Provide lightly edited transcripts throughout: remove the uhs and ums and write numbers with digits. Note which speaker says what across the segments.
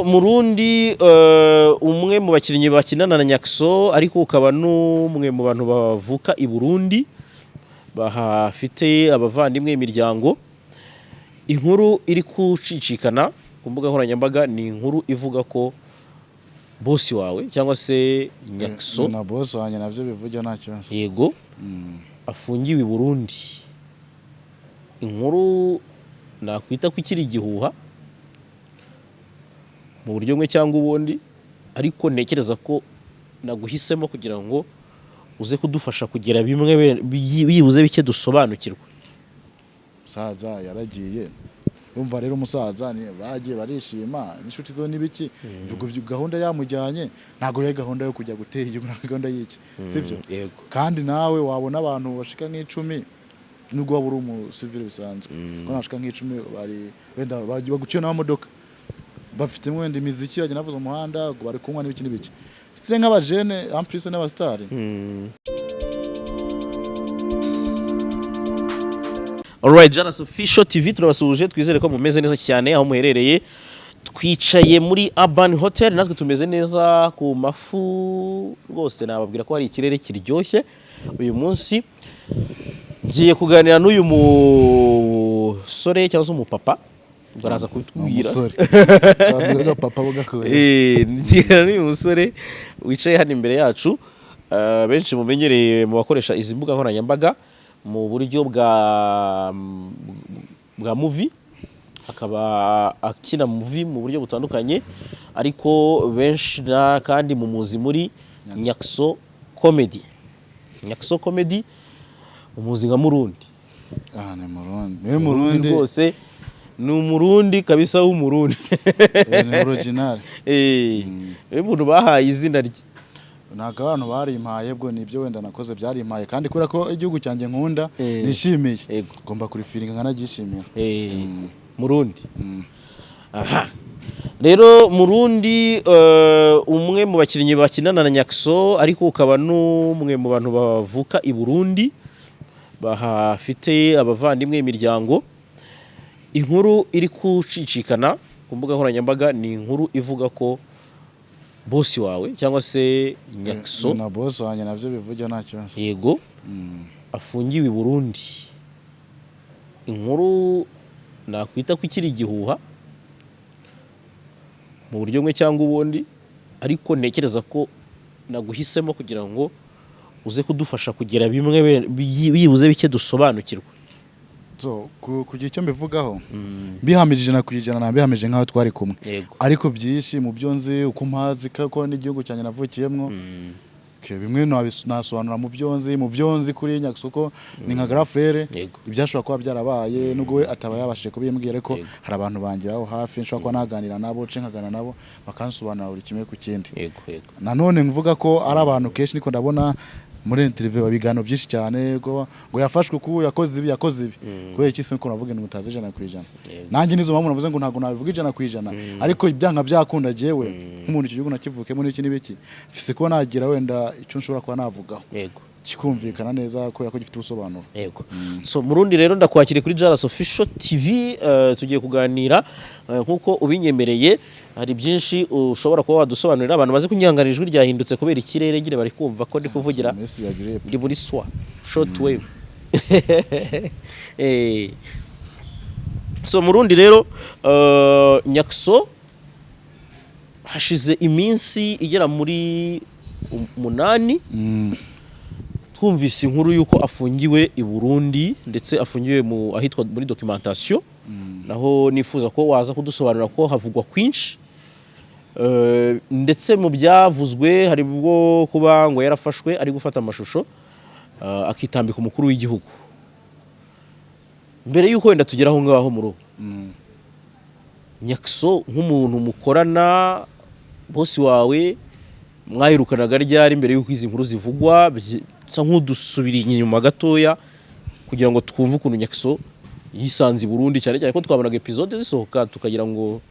Speaker 1: Murundi, umwe mu bakinnyi bakinana na Nyaxo, ariko ukaba n'umwe mu bantu bavuka i Burundi bahafite abavandimwe, imiryango. Inkuru iri gucicikana ku mbuga nkoranyambaga ni inkuru ivuga ko boss wawe cyangwa se Nyaxo
Speaker 2: Na boss wanjye navyo bivuga, nta kibazo.
Speaker 1: Yego, afungiwe i Burundi. Inkuru nakwita ko ikiri igihuha mu buryo bumwe cyangwa ubundi, ariko ntekereza ko naguhisemo kugira ngo uze kudufasha kugira bimwe byibuze bike dusobanukirwa.
Speaker 2: Umusaza yaragiye. Urumva rero, umusaza baragiye barishima n'inshuti zo n'ibiki. Ubwo gahunda yamujyanye ntabwo yari gahunda yo kujya gutera igihugu, ntabwo gahunda y'iki, sibyo?
Speaker 1: Yego.
Speaker 2: Kandi nawe wabona abantu bashika nk'icumi, nubwo waba uri umusivili bisanzwe, ko nashika nk'icumi bari wenda baguciye n'amamodoka, bafite wenda imiziki, bagenda bavuza umuhanda, bari kunywa n'ibiki n'ibiki, style nk'abajene, en plus n'abasitari.
Speaker 1: Alright, Jalas Official TV turabasuhuje, twizere ko mumeze neza cyane aho muherereye. Twicaye muri Urban Hotel, natwe tumeze neza ku mafu rwose, nababwira ko hari ikirere kiryoshye. Uyu munsi ngiye kuganira n'uyu musore cyangwa se umupapa, ubwo araza kubitubwira.
Speaker 2: Umusore papa bugakuye.
Speaker 1: Ngiye kuganira n'uyu musore wicaye hano imbere yacu, benshi mumenyereye mu bakoresha izi mbuga nkoranyambaga mu buryo bwa movie, akaba akina movie mu buryo butandukanye, ariko benshi na kandi mumuzi muri Nyaxo Comedy. Nyaxo Comedy umuzi nka Murundi.
Speaker 2: Ah, ni Murundi, niwe Murundi.
Speaker 1: Rwose ni Umurundi kabisa w'Umurundi.
Speaker 2: Ni original.
Speaker 1: Niwe muntu bahaye izina rye.
Speaker 2: Ntabwo abantu barimpaye, bwo nibyo wenda nakoze byarimpaye, kandi kubera ko igihugu cyanjye nkunda, nishimiye, ngomba kurifiringa nkanabyishimira.
Speaker 1: Murundi. Aha rero Murundi, umwe mu bakinnyi bakinana na Nyaxo, ariko ukaba n'umwe mu bantu bavuka i Burundi bahafite abavandimwe, imiryango. Inkuru iri gucicikana ku mbuga nkoranyambaga ni inkuru ivuga ko boss wawe cyangwa se Nyaxo
Speaker 2: Na boss wanjye navyo bivuga, nta kibazo.
Speaker 1: Yego, afungiwe i Burundi. Inkuru nakwita ko ikiri igihuha mu buryo bumwe cyangwa ubundi, ariko ntekereza ko naguhisemo kugira ngo uze kudufasha kugira bimwe byibuze bike dusobanukirwa.
Speaker 2: So, kugira icyo mbivugaho, mbihamije 100%, nabihamije nk'aho twari kumwe. Ariko byinshi mu byo nzi, uko mpazi ko n'igihugu cyanjye navukiyemwo, okay, bimwe nasobanura mu byo nzi kuri Nyaxo ko ni nka grand frère. Ibyashobora kuba byarabaye, nubwo we ataba yabashije kubimbwira, ariko hari abantu banjye aho hafi nshobora kuba naganira nabo, nce nkaganira nabo, bakansobanurira buri kimwe ku kindi.
Speaker 1: yego yego
Speaker 2: Nanone mvuga ko ari abantu kenshi niko ndabona muri interview, ibiganiro byinshi cyane ngo yafashwe ku yakoze ibi, yakoze ibi. Kubera iki se ko navuga ibintu mutazi 100%? Nanjye nizo mpamvu navuze ngo ntabwo nabivuga 100%, ariko ibyanka byakunda jewe nk'umuntu icyo gihugu nakivukemo n'iki n'ibiki, mfise kuba nagira wenda icyo nshobora kuba navugaho kikumvikana neza, kubera ko gifite ubusobanuro.
Speaker 1: Yego. So Murundi rero, ndakwakiriye kuri Jalas Official TV, tugiye kuganira, nkuko ubinyemereye, hari byinshi ushobora kuba wadusobanurira. Abantu bazi kunyihanganira, ijwi ryahindutse kubera ikirere, ngire bari kumva ko ndi kuvugira
Speaker 2: Messi ya grippe.
Speaker 1: Ndi muri swa short wave. So Murundi rero, Nyaxo hashize iminsi igera muri 8 twumvise inkuru y'uko afungiwe i Burundi, ndetse afungiwe mu ahitwa muri documentation. Naho nifuza ko waza kudusobanurira ko havugwa kwinshi. Ndetse mu byavuzwe hari ubwo kuba ngo yarafashwe ari gufata amashusho, akitambika umukuru w'igihugu. Mbere y'uko wenda tugera aho ngaho mu rugo, Nyaxo nk'umuntu mukorana, boss wawe, mwahirukanaga ryari mbere y'uko izi nkuru zivugwa? Bisa nk'udusubira inyuma gatoya kugira ngo twumve ukuntu Nyaxo yisanze i Burundi, cyane cyane ko twabonaga episode zisohoka tukagira ngo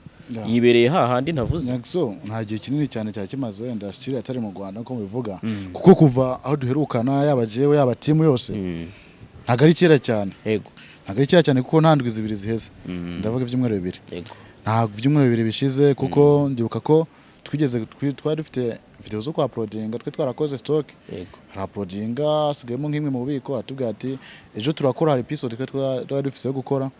Speaker 1: yibereye hahandi ntavuze.
Speaker 2: Nyaxo nta gihe kinini cyane cyari kimaze wenda kiri atari mu Rwanda nkuko mubivuga, kuko kuva aho duherukana, yaba jewe yaba team yose, ntabwo ari kera cyane. Ntabwo ari kera cyane, kuko nta ndwi 2 ziheze, ndavuga ibyumweru 2. Ntabwo ibyumweru 2 bishize, kuko ndibuka ko twigeze twari dufite video zo kwa uploadinga, twe twarakoze stock. Arapodinga, hasigayemo nk'imwe mu bubiko, aratubwira ati ejo turakora, hari episode twe twari dufise yo gukora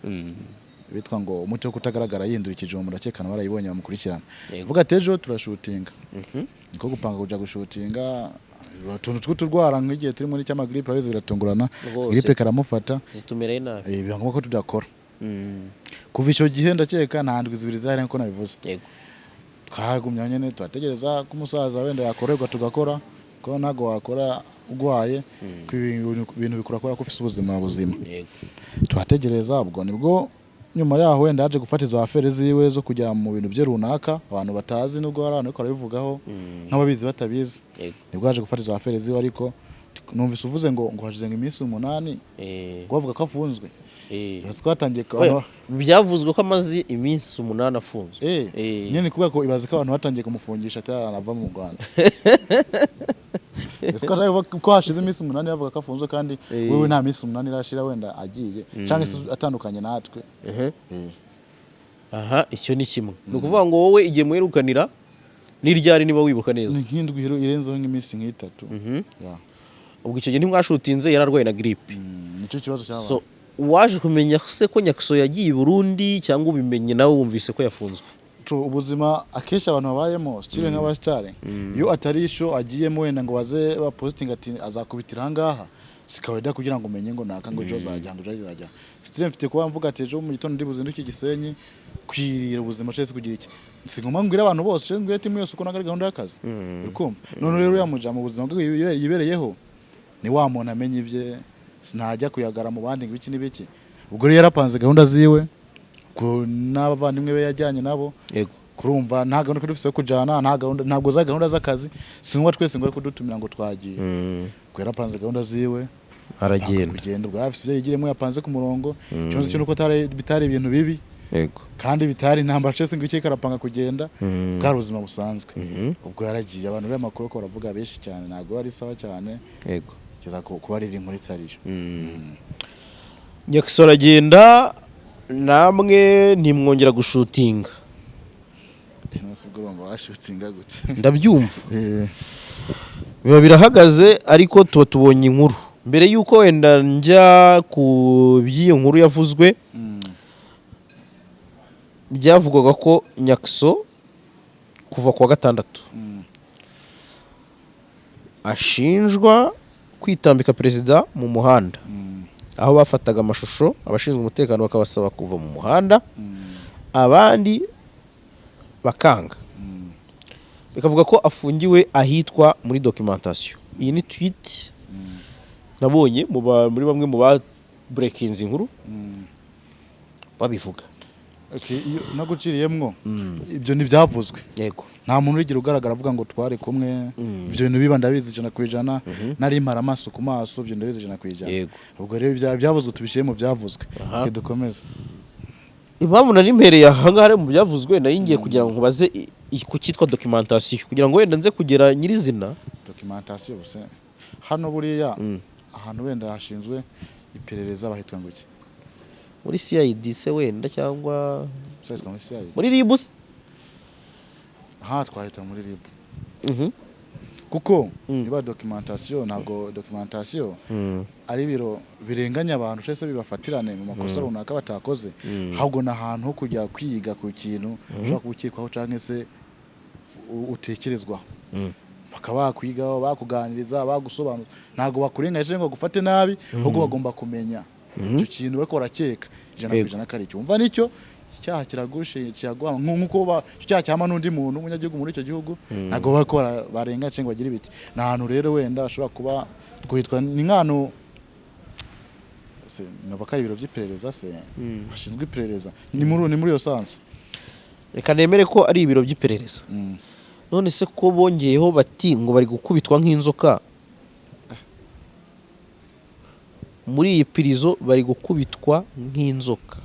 Speaker 2: bitwa ngo umuti wo kutagaragara yihindura mu murakekana, barayibonye bamukurikirana. Vuga ati ejo turashutinga. Niko gupanga kuja gushutinga, utuntu tw'uturwara nk'igihe turi muri cy'amagripe, urabizi biratungurana. Gripe karamufata.
Speaker 1: Zitumereye nabi.
Speaker 2: Biba ngombwa ko tudakora. Kuva icyo gihe ndakeka nta ndwi 2 zirahera nkuko nabivuze. Twagumye nyine turategereza ko umusaza wenda yakorerwa tugakora, ko ntabwo wakora urwaye, ko ibintu bikora kubera ko ufite ubuzima buzima. Turategereza, ubwo nibwo nyuma yaho wenda yaje gufata izo affaires ziwe zo kujya mu bintu bye runaka abantu batazi, nubwo hari abantu bariko barabivugaho nk'ababizi batabizi. Nibwo yaje gufata izo affaires ziwe, ariko numvise uvuze ngo hashize ngo iminsi 8 ngo bavuga ko afunzwe. Ibaze ko hatangiye
Speaker 1: Oya, byavuzwe ko amaze iminsi 8 afunzwe.
Speaker 2: Nyine kubera ko ibaze ko abantu batangiye kumufungisha ataranava mu Rwanda. Ese ko hashize iminsi 8 bavuga ko afunzwe kandi wewe nta minsi 8 irashira wenda agiye cyangwa se atandukanye natwe.
Speaker 1: Aha, icyo ni kimwe. Ni ukuvuga ngo wowe igihe muherukanira ni ryari, niba wibuka neza?
Speaker 2: Ni nk'indwi irenzeho nk'iminsi nk'itatu. Yeah.
Speaker 1: Ubwo icyo gihe ntimwashutinze, yari arwaye na gripe.
Speaker 2: Nicyo kibazo cyabaye.
Speaker 1: So waje kumenya se ko Nyaxo yagiye i Burundi, cyangwa ubimenye nawe wumvise ko yafunzwe?
Speaker 2: So, ubuzima akenshi abantu babayemo style nk'abasitari, iyo atari isho agiyemo wenda ngo baze bapositinga ati azakubitira ahangaha, si kawaida kugira ngo umenye ngo naka ngo ejo azajya, ngo ejo azajya. Style mfite kuba mvuga ati ejo mu gitondo ndi buzinduke i Gisenyi kwirira ubuzima cyese kugira iki, si ngombwa mbwira abantu bose cyangwa mbwira team yose uko naka ari gahunda y'akazi. Uri kumva? None rero yamuja mu buzima bwe yibereyeho, ni wa muntu amenya ibye, sinajya kuyagara mu bandi ngo iki n'ibiki. Ubwo rero yarapanze gahunda ziwe ku n'abavandimwe be yajyanye nabo. Kurumva nta gahunda twari dufise yo kujana, nta gahunda, ntabwo za gahunda z'akazi, si ngombwa twese ngo ari kudutumira ngo twagiye. Ubwo yarapanze gahunda ziwe
Speaker 1: aragenda.
Speaker 2: Kugenda, ubwo yarafise ibyo yigiremo yapanze ku murongo. Ikibazo cyo nuko bitari ibintu bibi kandi bitari intambara cese ngo iki, karapanga kugenda, bwari ubuzima busanzwe. Ubwo yaragiye, abantu rero amakuru ko baravuga benshi cyane ntabwo ari sawa cyane kugeza kubarira inkuru itariyo.
Speaker 1: Nyaxo aragenda, namwe ntimwongera gushutinga.
Speaker 2: Nonese ubwo urumva washutinga gute?
Speaker 1: Ndabyumva, biba birahagaze, ariko tuba tubonye inkuru. Mbere y'uko wenda njya ku by'iyo nkuru yavuzwe, byavugwaga ko Nyaxo kuva ku wa gatandatu ashinjwa kwitambika perezida mu muhanda, aho bafataga amashusho abashinzwe umutekano bakabasaba kuva mu muhanda, abandi bakanga, bikavuga ko afungiwe ahitwa muri documentation. Iyi ni tweet nabonye muri bamwe mu ba breakinze inkuru babivuga.
Speaker 2: Okay, iyo naguciriyemwo, ibyo ntibyavuzwe. Nta muntu urigera ugaragara avuga ngo twari kumwe. Ibyo bintu biba ndabizi 100%, nari mpara amaso ku maso, ibyo ndabizi 100%. Ubwo rero byavuzwe tubishyire mu byavuzwe. Okay, dukomeze.
Speaker 1: Impamvu nari mpereye aha ngaha rero mu byavuzwe, nari ngiye kugira ngo nkubaze ku cyitwa documentation, kugira ngo wenda nze kugera nyirizina.
Speaker 2: Documentation buse hano buriya ahantu wenda hashinzwe iperereza bahitwa ngo iki?
Speaker 1: Muri CID se wenda, cyangwa
Speaker 2: Se hitwa muri CID?
Speaker 1: Muri RIB se?
Speaker 2: Aha twahita muri RIB, kuko niba documentation, ntabwo documentation ari ibiro birenganya abantu cyangwa se bibafatirane mu makosa runaka batakoze, ahubwo ni ahantu ho kujya kwiga ku kintu ushobora kuba ukekwaho cyangwa se utekerezwaho, bakaba bakwigaho, bakuganiriza, bagusobanura. Ntabwo bakurenganyije ngo bagufate nabi, ahubwo bagomba kumenya icyo kintu bariko barakeka ijana ku ijana ko ari icyo. Wumva nicyo icyaha kiragushe kiraguha nk'uko icyo cyaha cyama n'undi muntu w'umunyagihugu muri icyo gihugu, ntabwo bariko barenganya cyangwa bagire ibiki. Ni ahantu rero wenda hashobora kuba twitwa ni nk'ahantu se nova ko ari ibiro by'iperereza se hashinzwe iperereza, ni muri iyo sens.
Speaker 1: Reka nemere ko ari ibiro by'iperereza. None se ko bongeyeho bati ngo bari gukubitwa nk'inzoka muri iyi pirizo, bari gukubitwa nk'inzoka,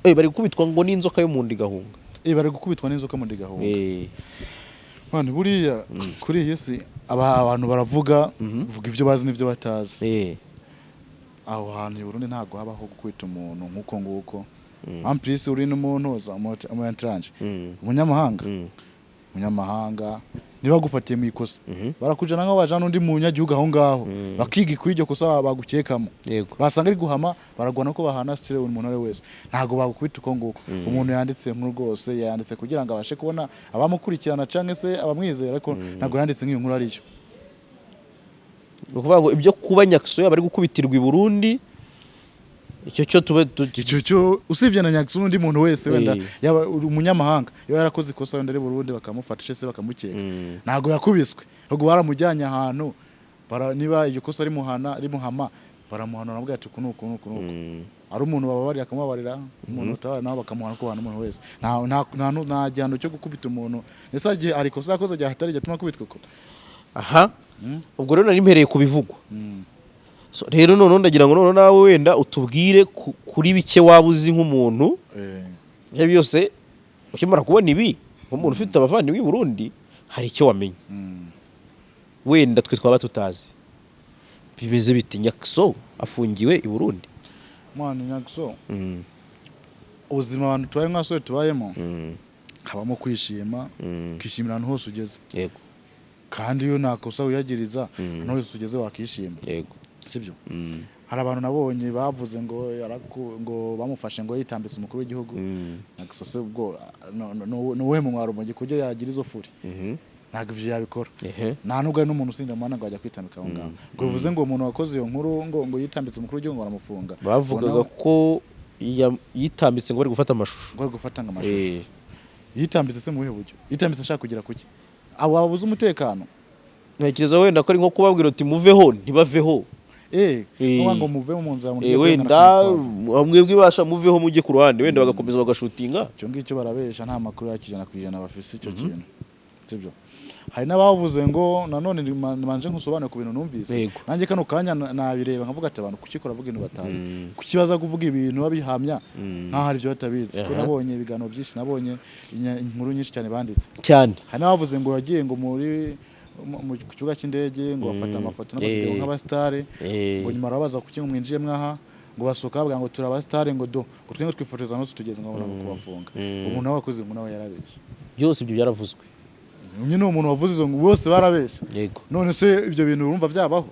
Speaker 1: bari gukubitwa ngo n'inzoka yo mu nda igahunga.
Speaker 2: Bari gukubitwa n'inzoka mu nda igahunga. Mani, buriya kuri iyi si abantu baravuga, vuga ibyo bazi n'ibyo batazi. Aho hantu i Burundi ntabwo habaho gukubita umuntu nk'uko nguko. En plus uri n'umuntu umu étranger, umunyamahanga. Umunyamahanga niba agufatiye mu ikosa, barakujana nk'aho bajana undi munyagihugu aho ngaho, bakiga kuri iryo kosa bagukekamo. Basanga ari guhama, baragwana ko bahana style umuntu ari wese, ntabwo bagukubita uko nguko. Umuntu yanditse inkuru rwose yanditse kugira ngo abashe kubona abamukurikirana canke se abamwizera, ariko ntabwo yanditse nk'iyo nkuru ariyo.
Speaker 1: Ni ukuvuga ngo ibyo kuba Nyakiso yaba ari gukubitirwa i Burundi, icyo cyo tube
Speaker 2: Icyo cyo, usibye na Nyakiso, n'undi muntu wese wenda yaba uri umunyamahanga, yaba yarakoze ikosa wenda ari Burundi, bakamufata se bakamukeka, ntabwo yakubiswe, ahubwo baramujyanye ahantu niba iryo kosa rimuhana, rimuhama, baramuhana, baramubwira ati uku n'uku n'uku n'uku. Ari umuntu bababarira akamubabarira, umuntu utababarira nawe bakamuhana ko bahana umuntu wese. Nta gihano cyo gukubita umuntu. Ese igihe hari ikosa yakoze ryahatari ryatuma akubitwa uko?
Speaker 1: Aha, ubwo rero nari mpereye ku bivugwa. So, rero noneho ndagira ngo noneho nawe wenda utubwire kuri bike waba uzi nk'umuntu. Ibyo byose ukimara kubona ibi, nk'umuntu ufite abavandimwe i Burundi, hari icyo wamenye wenda twe twaba tutazi. Bimeze biti Nyakiso afungiwe i Burundi?
Speaker 2: Mwana, Nyakiso, ubuzima abantu tubaye nk'abasore tubayemo, habamo kwishima, ukishimira ahantu hose ugeze. Kandi iyo nta kosa wiyagiriza, ahantu hose ugeze wakishima. Sibyo? Hari abantu nabonye bavuze ngo ngo bamufashe ngo yitambitse umukuru w'igihugu. Nyakiso se ubwo ni uwuhe munywa rumogi ku buryo yagira izo furi? Ntabwo ivyo yabikora. Nta nubwo ari n'umuntu usinda mu ngo ajya kwitambika aho ngaho, ngo bivuze ngo umuntu wakoze iyo nkuru ngo yitambitse umukuru w'igihugu ngo baramufunga.
Speaker 1: Bavugaga ko yitambitse ngo bari gufata amashusho.
Speaker 2: Ngo ari gufata ngo amashusho. Yitambitse se mu buhe buryo? Yitambitse ashaka kugera kuki? Abo babuze umutekano.
Speaker 1: Ntekereza wenda ko ari nko kubabwira uti muveho, ntibaveho.
Speaker 2: Nukuvuga ngo muve mu nzira mu buryo
Speaker 1: Wenda mwebwe basha muveho mujye ku ruhande, wenda bagakomeza bagashutinga.
Speaker 2: Icyo ngicyo barabesha, nta makuru ya 100% bafise icyo kintu, sibyo. Hari n'abavuze ngo nanone manje nkusobanure ku bintu numvise. Nanjye kano kanya nabireba nkavuga ati abantu kuki baravuga ibintu batazi? Kuki baza kuvuga ibintu babihamya nkaho hari ibyo batabizi? Ko nabonye ibiganiro byinshi, nabonye inkuru nyinshi cyane banditse. Hari n'abavuze ngo yagiye ngo muri ku kibuga cy'indege ngo bafata amafoto n'amavideo nk'abasitari, ngo nyuma barabaza kuki ngo mwinjiye mwaha, ngo basohoka bavuga ngo turi abasitari, ngo do ngo twe ngo twifotoreza hano tugeze, ngo babona kubafunga. Umuntu nawe wakoze inkuru nawe yarabeshye.
Speaker 1: Byose ibyo byaravuzwe.
Speaker 2: Nyine uwo muntu wavuze izo ngo bose barabeshye. None se ibyo bintu urumva byabaho?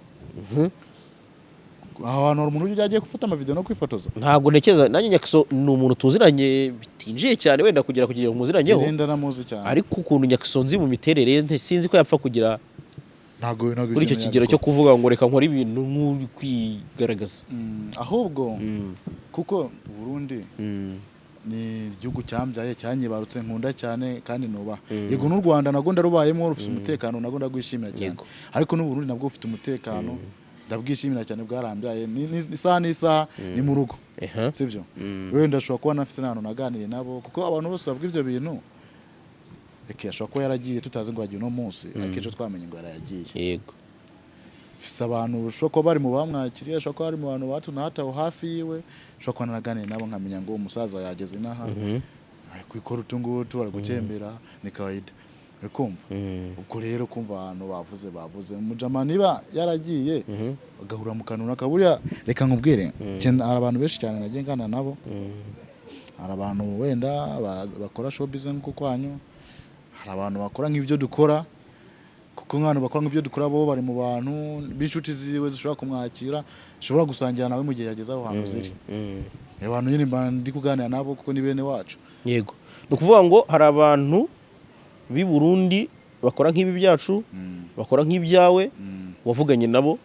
Speaker 2: Aho hantu hari umuntu ujya agiye gufata amavideo no kwifotoza?
Speaker 1: Ntabwo ntekereza nanjye. Nyakiso ni umuntu tuziranye bitinjiye cyane wenda kugira ngo muziranyeho.
Speaker 2: Ngenda namuzi cyane.
Speaker 1: Ariko ukuntu Nyakiso nzi mu miterere ye, sinzi ko yapfa kugira
Speaker 2: Ntabwo
Speaker 1: kuri icyo
Speaker 2: ibyo
Speaker 1: kigero cyo
Speaker 2: yabikora.
Speaker 1: kuvuga ngo reka nkore ibintu nk'uri kwigaragaza.
Speaker 2: Ahubwo kuko Burundi ni igihugu cyambyaye, cyanyibarutse, nkunda cyane kandi nubaha. Yego, n'u Rwanda nabwo ndarubayemo, rufite umutekano, nabwo ndagwishimira cyane. Ariko n'u Burundi nabwo bufite umutekano, ndabwishimira cyane, bwarambyaye. Isaha n'isaha ni mu rugo. Sibyo? Wenda ashobora kuba nafise n'ahantu naganiriye nabo, kuko abantu bose bavuga ivyo bintu, eke ashobora kuba yaragiye tutazi ngo yagiye uno munsi, ariko ejo twamenye ngo yaragiye. Mfise abantu bashobora kuba bari mu bamwakiriye, ashobora kuba bari mu bantu bato na hato aho hafi yiwe, ashobora kuba naraganiye nabo nkamenya ngo umusaza yageze inaha, ari kwikora utu ngutu, ari gutembera, ni kawaida, uri kumva? Ubwo rero kumva abantu bavuze umujama niba yaragiye agahura mu kantu runaka, buriya reka nkubwire, hari abantu benshi cyane nagiye nganira nabo. Hari abantu wenda bakora showbiz nk'uko kwanyu, hari abantu bakora nk'ibyo dukora, kuko nk'abantu bakora nk'ibyo dukora bo bari mu bantu b'inshuti ziwe zishobora kumwakira, zishobora gusangira nawe mu gihe yageze aho hantu ziri. Abantu nyine mba ndi kuganira nabo kuko ni bene wacu.
Speaker 1: Yego, ni ukuvuga ngo hari abantu b'i Burundi bakora nk'ibi byacu, bakora nk'ibyawe, wavuganye nabo?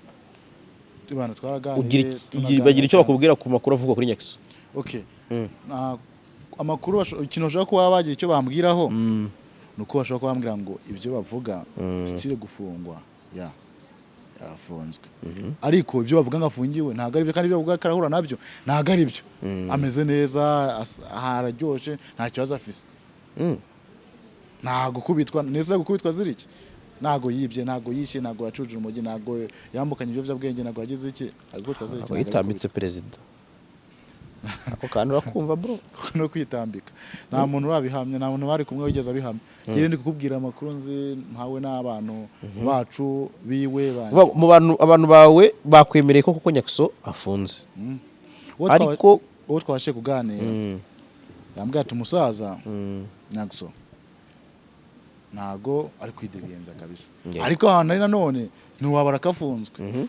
Speaker 2: Tubana twaraganiriye, tunaganira
Speaker 1: bagira icyo
Speaker 2: cyane.
Speaker 1: bakubwira ku makuru avugwa kuri Nyakiso?
Speaker 2: Okay. Amakuru ikintu bashobora kuba bagira icyo bambwiraho ni uko bashobora kuba bambwira ngo ibyo bavuga style gufungwa ya yarafunzwe, ariko ibyo bavuga ngo afungiwe ntabwo ari byo, kandi ibyo bavuga ko arahura nabyo ntabwo ari byo. Ameze neza, araryoshe, nta kibazo afise. Ntabwo gukubitwa neza, gukubitwa ziri iki? Ntabwo yibye, ntabwo yishe, ntabwo yacuruje urumogi, ntabwo yambukanye ibiyobyabwenge, ntabwo yagize iki, ari gukubitwa ziri iki?
Speaker 1: Ntabwo yitambitse perezida, ako kantu urakumva bro?
Speaker 2: No kwitambika nta muntu urabihamya, nta muntu bari kumwe wigeze abihamya. Njye ndi kukubwira amakuru nzi mpawe n'abantu bacu biwe banjye.
Speaker 1: Uvuga ngo mu bantu, abantu bawe bakwemereye ko koko Nyakiso afunze?
Speaker 2: Uwo
Speaker 1: Ariko
Speaker 2: uwo twabashije kuganira. Yambwiye ati umusaza Nyaxo ntago ari kwidegembya kabisa. Ariko ahantu ari nanone ntiwabara kafunzwe.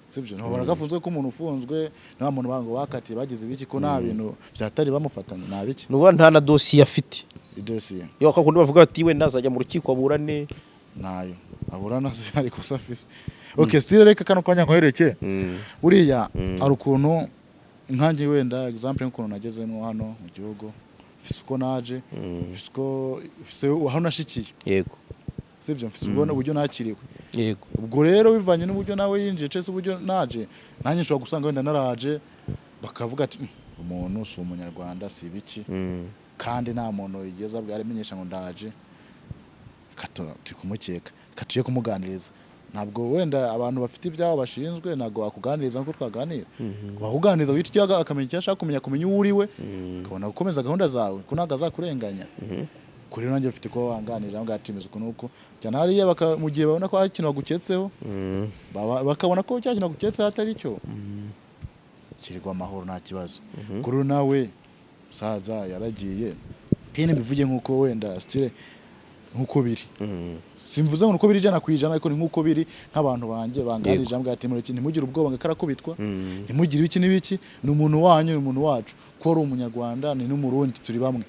Speaker 2: Sibyo, ntiwabara gafunzwe, ko umuntu ufunzwe nta muntu bango bakatiye bagize ibiki, ko nta bintu byatari bamufatanye, nta biki.
Speaker 1: Nuba nta na dosiye afite.
Speaker 2: Idosiye?
Speaker 1: Iyo kundi bavuga bati wenda azajya mu rukiko aburane.
Speaker 2: Ntayo aburana se, ariko se afise? Okay, still reka kano kanya nkwereke. Buriya hari ukuntu nkanjye wenda, example, nk'ukuntu nagezemo hano mu gihugu, mfise uko naje, mfise uko, mfise aho nashikiye. Sibyo, mfise ubwo uburyo nakiriwe. Ubwo rero bivanye n'uburyo nawe yinjiye cyangwa se uburyo naje, nanjye nshobora gusanga wenda naraje bakavuga ati "Umuntu si umunyarwanda, si ibiki." Kandi nta muntu yigeze abwira amenyesha ngo ndaje. Reka turi kumukeka, reka tujye kumuganiriza. Ntabwo wenda abantu bafite ibyabo bashinzwe, ntabwo bakuganiriza nk'uko twaganira. Bakuganiriza wita icyo akamenya icyo ashaka kumenya, kumenya uwo uri we, ukabona gukomeza gahunda zawe, ko ntabwo azakurenganya. Kuri nanjye bafite kuba wanganira ngo ati meze uku n'uku cyane hariya, mu gihe babona ko hari ikintu baguketseho, bakabona ko cya kintu baguketseho atari cyo, kirirwa amahoro, nta kibazo. Kuri uyu nawe musaza yaragiye, kandi mbivuge nk'uko wenda style nk'uko biri, simvuze ngo nuko biri 100%, ariko ni nk'uko biri, nk'abantu banjye banganirije ambwira ati mureke, ntimugire ubwoba ngo karakubitwa, ntimugire ibiki n'ibiki, ni umuntu wanyu, ni umuntu wacu, ko ari umunyarwanda ni n'umurundi, turi bamwe.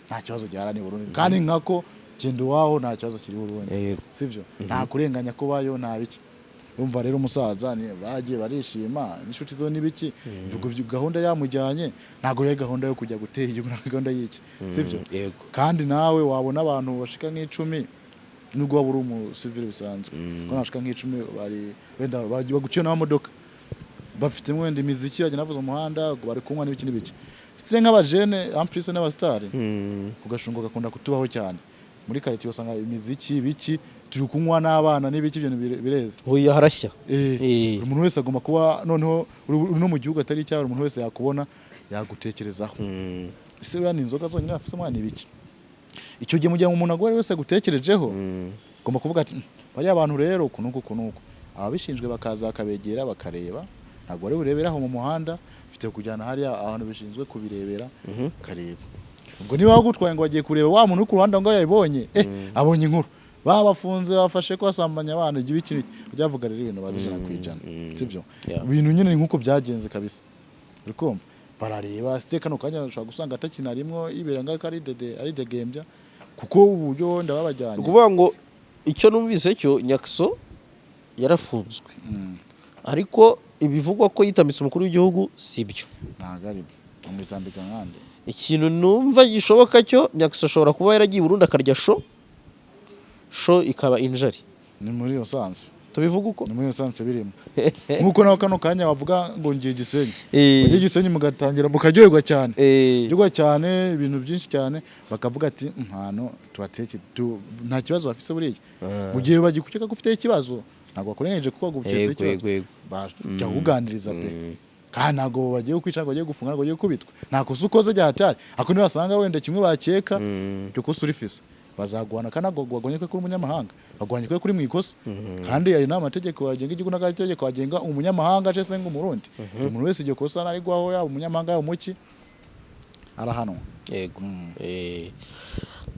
Speaker 2: Nta kibazo gihara ni Burundi, kandi nkako genda iwaho, nta kibazo kiri Burundi. Sibyo, nta kurenganya kubayo, nta biki. Urumva rero umusaza baragiye barishima n'inshuti zo n'ibiki. Ubwo gahunda yamujyanye ntabwo yari gahunda yo kujya gutera igihugu, ntabwo gahunda y'iki, sibyo?
Speaker 1: Yego.
Speaker 2: Kandi nawe wabona abantu bashika nk'icumi, nubwo waba uri umusivili bisanzwe, ko nashika nk'icumi bari wenda baguciye n'amamodoka, bafite wenda imiziki, bagenda bavuza umuhanda, bari kunywa n'ibiki n'ibiki, style nk'abajene en plus n'abasitari. Ku gashungo gakunda kutubaho cyane muri quartier, usanga imiziki, ibiki, turi kunywa n'abana n'ibiki, ibintu bireze.
Speaker 1: Oya, harashya.
Speaker 2: Buri muntu wese agomba kuba noneho uri no mu gihugu atari icyawe, umuntu wese yakubona yagutekerezaho. Ese buriya ni inzoga zonyine bafise mwana, ibiki? Icyo gihe mu gihe umuntu agore wese agutekerejeho, ugomba kuvuga ati "Bariya bantu rero uku n'uku, uku n'uku." Ababishinzwe bakaza bakabegera bakareba. Ntabwo bari burebere aho mu muhanda, ufite kujyana hariya ahantu bishinzwe kubirebera, ukareba. Ubwo niba bagutwaye ngo bagiye kureba, wa muntu uri ku ruhande ngo yabibonye, abonye inkuru babafunze, bafashe ko basambanya abana, ibyo ibiki n'iki, byavuga rero ibintu bazi 100%. Sibyo?
Speaker 1: Yeah.
Speaker 2: Ibintu nyine ni nk'uko byagenze kabisa, uri kumva barareba site. Kano kanya ushobora gusanga atakinarimwo, yibera ngaho ari dede, ari degembya, kuko uburyo wenda babajyanye.
Speaker 1: Ni ukuvuga ngo icyo numvise cyo, Nyaxo yarafunzwe, ariko ibivugwa ko yitamitse umukuru w'igihugu si byo.
Speaker 2: Ntabwo ari byo, bamwitambika nkande.
Speaker 1: Ikintu numva gishoboka cyo, Nyaxo ashobora kuba yaragiye i Burundi akarya show, show ikaba injari.
Speaker 2: Ni muri iyo sens.
Speaker 1: Tubivuga uko.
Speaker 2: Ni muri iyo sens birimo, nk'uko nawe kano kanya bavuga ngo ngiye Gisenyi, ngiye Gisenyi, mugatangira mukaryoherwa cyane, ryoherwa cyane, ibintu byinshi cyane, bakavuga ati "Hano tubateke nta kibazo bafise." Buriya mu gihe bagikukeka ko ufite ikibazo, ntabwo bakurengeje kuko baguketse ikibazo.
Speaker 1: Yego.
Speaker 2: Bajya kukuganiriza pe, kandi ntabwo bagiye kukwica, ntabwo bagiye gufunga, ntabwo bagiye gukubitwa, nta kosa ukoze ryahatari. Ariko nibasanga wenda kimwe bakeka, iryo kosa urifise, bazaguhana. Kandi ntabwo baguhanye ko uri umunyamahanga, baguhanye ko uri mu ikosa. Kandi ayo ni amategeko agenga igihugu n'amategeko agenga umunyamahanga cyangwa se ngo umurundi. Umuntu wese iryo kosa narigwaho, yaba umunyamahanga yaba umuki, arahanwa.
Speaker 1: Yego.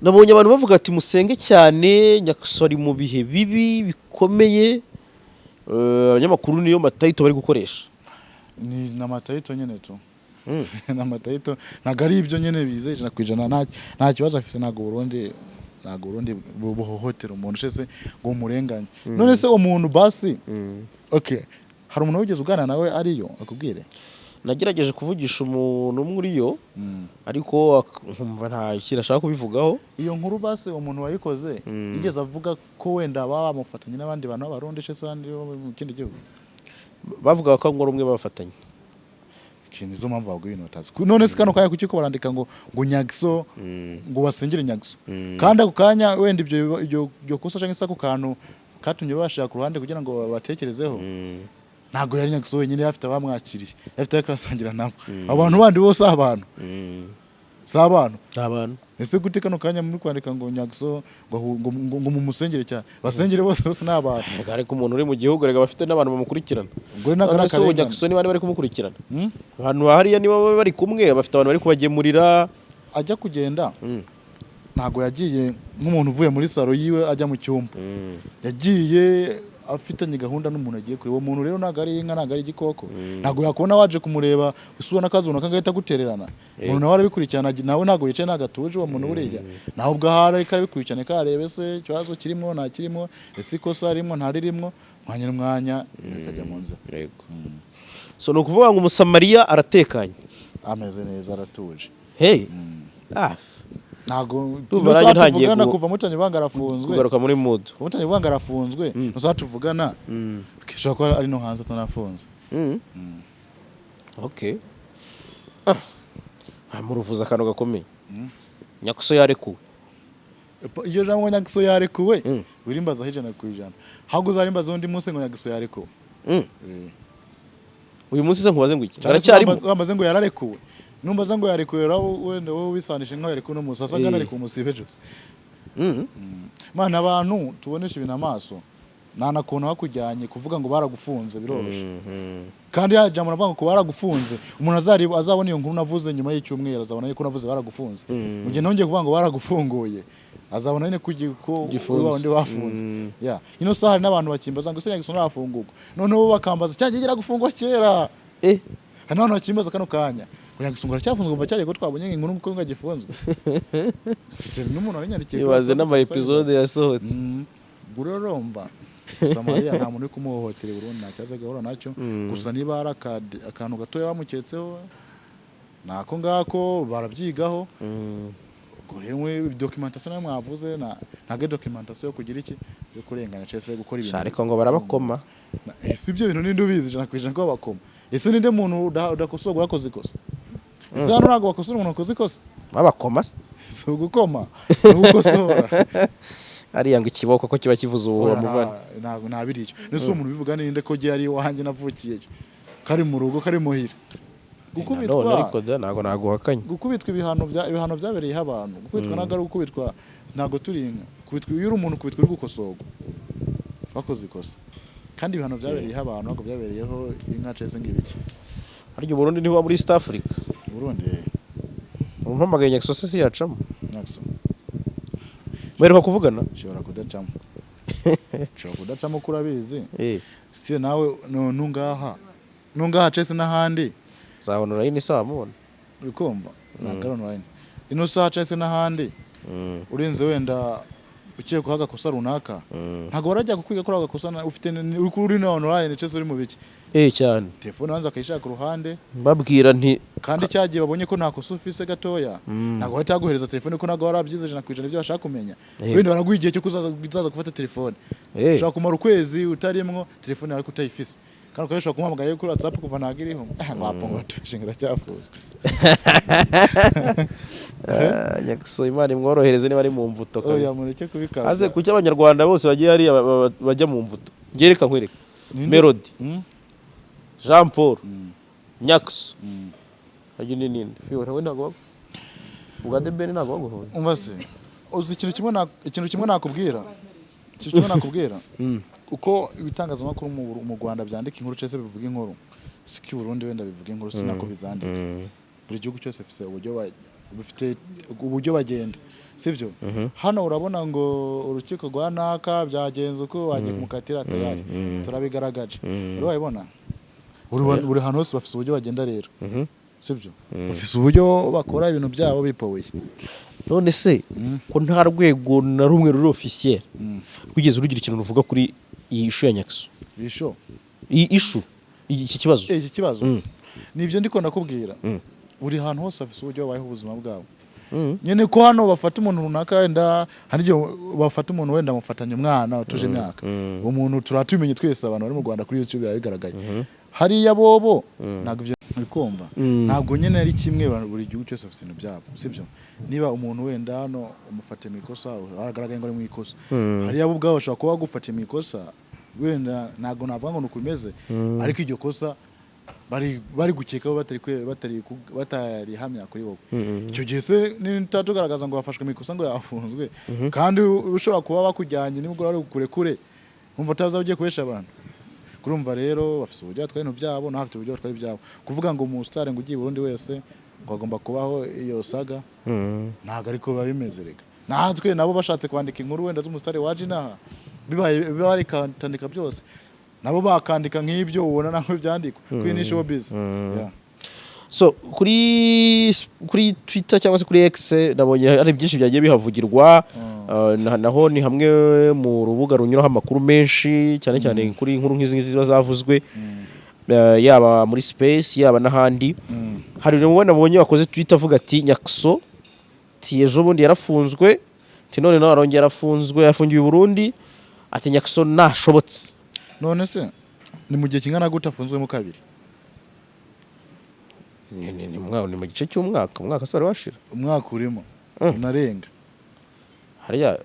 Speaker 1: Nabonye abantu bavuga ati musenge cyane, Nyaxo ari mu bihe bibi bikomeye. Abanyamakuru niyo ma title bari gukoresha.
Speaker 2: Ni ama title nyine tu, ni ama title, ntabwo ari ibyo nyine bize 100%. Nta kibazo afise. Ntabwo Burundi buhohotera umuntu se ngo umurenganye. None se umuntu basi, okay, hari umuntu wigeze uganira nawe ariyo akubwire?
Speaker 1: Nagerageje kuvugisha umuntu umwe uriyo, ariko nkumva nta kintu ashaka kubivugaho.
Speaker 2: Iyo nkuru basi umuntu wayikoze yigeze avuga ko wenda baba bamufatanye n'abandi bantu b'abarundi se abandi bo mu kindi gihugu?
Speaker 1: Bavugaga ko ngo ari umwe bafatanye.
Speaker 2: Ikintu izo mpamvu bavuga ibintu batazi. None se kano kanya kuki ko barandika ngo Nyaxo, ngo basengere Nyaxo, kandi ako kanya wenda ibyo kosa cyangwa se ako kantu katumye bashira ku ruhande kugira ngo batekerezeho, ntabwo yari Nyaxo wenyine, yari afite abamwakiriye, yari afite ayo arasangira nabo. Abo bantu bandi bose abantu si abantu?
Speaker 1: Ni abantu.
Speaker 2: Ese gute kano kanya muri kwandika ngo Nyaxo ngo mumusengere cyane? Basengere bose, bose ni abantu.
Speaker 1: Reka, ariko umuntu uri mu gihugu reka bafite n'abantu bamukurikirana.
Speaker 2: Ubwo ntabwo ari
Speaker 1: None se ubu
Speaker 2: akarengane.
Speaker 1: Nyaxo niba bari kumukurikirana,
Speaker 2: Hmm?
Speaker 1: ahantu hariya niba bari kumwe, bafite abantu bari kubagemurira.
Speaker 2: Ajya kugenda, ntabwo yagiye nk'umuntu uvuye muri salo yiwe ajya mu cyumba. Yagiye afitanye gahunda n'umuntu agiye kureba. Uwo muntu rero ntabwo ari inka, ntabwo ari igikoko, ntabwo yakubona waje kumureba usubona akazi runaka agahita agutererana. Umuntu nawe arabikurikirana, nawe ntabwo yicaye, ntabwo atuje uwo muntu. Buriya nawe ubwo ahari ariko arabikurikirana, karebe se ikibazo kirimo nta kirimo, ese ikosa ririmo nta ririmo, mwanya n'umwanya ibintu bikajya mu nzira.
Speaker 1: Yego. So ni ukuvuga ngo Umusamariya aratekanye?
Speaker 2: Ameze neza, aratuje.
Speaker 1: Hey, ah.
Speaker 2: Ntabwo
Speaker 1: Ndumva
Speaker 2: ino
Speaker 1: nanjye
Speaker 2: saha
Speaker 1: ntangiye
Speaker 2: tuvugana, kuva mutanye banga arafunzwe.
Speaker 1: Kugaruka muri mood.
Speaker 2: Kuva mutanye banga arafunzwe, ino saha tuvugana ishobora kuba ari no hanze atanafunze.
Speaker 1: Okay, ah, muruvuze akantu gakomeye. Nyakuso yarekuwe.
Speaker 2: Iyo jambo ngo Nyagiso yarekuwe, wirimbazaho 100%. Ahubwo uzarimbaza undi munsi ngo Nyagiso yarekuwe.
Speaker 1: Uyu munsi se nkubaze ngo iki?
Speaker 2: Cyangwa se
Speaker 1: Aracyarimo?
Speaker 2: Wambaze ngo yararekuwe. Numbaza ngo yarekuwe, rero wenda wowe wisanishe nkaho yarekuwe uno munsi, wasaga narekuwe umusibe ejo. Mana, abantu tubonesha ibintu amaso, nta nakuntu hakujyanye kuvuga ngo baragufunze biroroshye. Kandi ya jambo navuga ngo baragufunze, umuntu azareba azabona iyo nkuru navuze nyuma y'icyumweru, azabona yuko navuze baragufunze. Mu gihe nongeye kuvuga ngo baragufunguye, azabona nyine ko
Speaker 1: Gifunze.
Speaker 2: uri wa wundi bafunze. Ya ino saha hari n'abantu bakimbaza ngo ese Nyagiso ntarafungurwa, noneho bo bakambaza cyagiye gira gufungwa kera. Hari n'abantu bakimbaza kano kanya ngo Nyagiso ngo aracyafunzwe kuva cyagiye, ko twabonye inkuru ko ngo agifunzwe. Mfite n'umuntu warinyandikiye kuri
Speaker 1: Ibaze
Speaker 2: WhatsApp,
Speaker 1: n'ama episode yasohotse.
Speaker 2: Ubwo rero urumva Samariya nta muntu uri kumuhohotera i Burundi, nta kibazo agahura nacyo. Gusa niba hari akantu gatoya bamuketseho, ni ako ngako barabyigaho. Ubwo rero muri documentation nayo mwavuze, ntabwo ari documentation yo kugira iki, yo kurenganya cyangwa se gukora ibintu.
Speaker 1: Sha, ariko ngo barabakoma.
Speaker 2: Ese ibyo bintu ninde ubizi 100% ko babakoma? Ese ninde muntu udakosorwa yakoze ikosa? Ese hano ntabwo bakosora umuntu wakoze ikosa?
Speaker 1: Babakoma se?
Speaker 2: Si ugukoma, ni ugukosora.
Speaker 1: Ariya ngo ikiboko ko kiba kivuze ubu
Speaker 2: Oya,
Speaker 1: bamuvana.
Speaker 2: Ntabwo ntabiri icyo. Ese uwo muntu ubivuga ninde, ko gihe ari iwanjye navukiyeyo, kari mu rugo, kari muhira?
Speaker 1: None
Speaker 2: Gukubitwa,
Speaker 1: ariko da, ntabwo naguhakanye.
Speaker 2: Gukubitwa, ibihano byabereyeho abantu. Gukubitwa ntabwo ari ugukubitwa, ntabwo turi inka. Kubitwa, iyo uri umuntu ukubitwa uri gukosorwa wakoze ikosa. Kandi ibihano byabereyeho abantu, ntabwo byabereyeho inka cese ngibiki.
Speaker 1: Harya Burundi ntibuba muri East Africa?
Speaker 2: Burundi.
Speaker 1: Umpamagaye Nyagiso se siyacamo?
Speaker 2: Nyagiso.
Speaker 1: Muheruka kuvugana?
Speaker 2: Ushobora kudacamo, ushobora kudacamo ko urabizi. Sitire nawe nungaha nungaha cese n'ahandi.
Speaker 1: Zabona urayini se wamubona?
Speaker 2: Uri kumva, ntabwo ari online ino saha cese n'ahandi. Urenze wenda ukekwaho agakosa runaka, ntabwo barajya kukwiga kuri ako gakosa ufite uri kuri na online cese uri mu biki.
Speaker 1: Eh, cyane.
Speaker 2: Telefone banza akayishaka ku ruhande.
Speaker 1: Mbabwira nti
Speaker 2: Kandi cyagiye babonye ko nta kosa ufise gatoya, ntabwo bahita baguhereza telefone, ko ntabwo warabyize 100% ibyo bashaka kumenya. Wenda baraguha igihe cyo kuzaza gufata telefone. Ushobora kumara ukwezi utarimwo telefone ariko utayifise, kandi ukaba ushobora kumuhamagara kuri WhatsApp kuva ntabwo iriho, ngo wapo ngo tubishe ngo iracyafuza.
Speaker 1: Ah, Nyagiso Imana imworohereze niba ari mu mvuto
Speaker 2: Oya,
Speaker 1: kabisa.
Speaker 2: mureke kubikaza.
Speaker 1: Aze kuki abanyarwanda bose bagiye hariya bajya mu mvuto? Njye reka nkwereke. Melody, Jean Paul, Nyakiso, harya undi ninde? Fiyo we ntabwo Uganda Ben ntabwo baguhoye.
Speaker 2: Umva se, uzi ikintu kimwe nakubwira, ikintu kimwe nakubwira, uko ibitangazamakuru mu Rwanda byandika inkuru cyangwa se bivuga inkuru, siko i Burundi wenda bivuga inkuru, sinako bizandika. Buri gihugu cyose bifite uburyo bifite uburyo bagenda, sibyo? Hano urabona ngo urukiko rwa naka byagenze uko, wagiye kumukatira tayari, turabigaragaje. Uri wabibona, buri hantu hose bafite uburyo bagenda rero, sibyo? Bafite uburyo bakora ibintu byabo bipoweye.
Speaker 1: None se ko nta rwego na rumwe ruri officiel rwigeze rugira ikintu ruvuga kuri iyi issue ya Nyakiso?
Speaker 2: Bisho?
Speaker 1: Iyi issue, iki kibazo.
Speaker 2: Iki kibazo, nibyo ndiko ndakubwira. Buri hantu hose bafite uburyo babayeho ubuzima bwabo. Nyine ko hano bafata umuntu runaka, wenda hari igihe bafata umuntu, wenda bamufatanya umwana utuje imyaka, uwo muntu turatumenye twese, abantu bari mu Rwanda kuri YouTube birabigaragaye. Hariya bobo ntabwo ibyo bikumva. Ntabwo nyine ari kimwe. Buri gihugu cyose bafite ibintu byabo, sibyo? Niba umuntu wenda hano umufate mu ikosa, haragaragaye ngo ari mu ikosa, hariya bo ubwabo bashobora kuba bagufatiye mu ikosa, wenda ntabwo navuga ngo ni uko bimeze, ariko iryo kosa bari gukekaho batarihamya kuri wowe. Icyo gihe se nitatugaragaza ngo wafashwe mu ikosa, ngo yafunzwe, kandi ushobora kuba bakujyanye nimugoroba ari kure kure, wumva utaza ugiye kubesha abantu. Kurumva rero bafite uburyo batwara ibintu byabo, nawe bafite uburyo batwara ibyabo. Kuvuga ngo umusitari ngo ugiye i Burundi wese Ngo hagomba kubaho iyo saga. Ntabwo ariko biba bimeze. Reka natwe nabo bashatse kwandika inkuru wenda z'umusitari waje inaha, bibaye barikandika byose, nabo bakandika nk'ibyo ubona nawe byandikwa kuri ni showbiz. Yeah.
Speaker 1: So kuri Twitter cyangwa se kuri X nabonye hari byinshi byagiye bihavugirwa. Naho ni hamwe mu rubuga runyuraho amakuru menshi, cyane cyane kuri inkuru nk'izi ngizi ziba zavuzwe, yaba muri space, yaba n'ahandi. Hari umwe nabonye wakoze Twitter avuga ati: "Nyaxo ati ejo bundi yarafunzwe, ati none nawe arongera arafunzwe, yafungiwe i Burundi, ati Nyaxo nashobotse."
Speaker 2: None se ni mu gihe kingana gute afunzwemo kabiri?
Speaker 1: Ni mu gice cy'umwaka. Umwaka se wari washira?
Speaker 2: Umwaka urimo unarenga.
Speaker 1: Hariya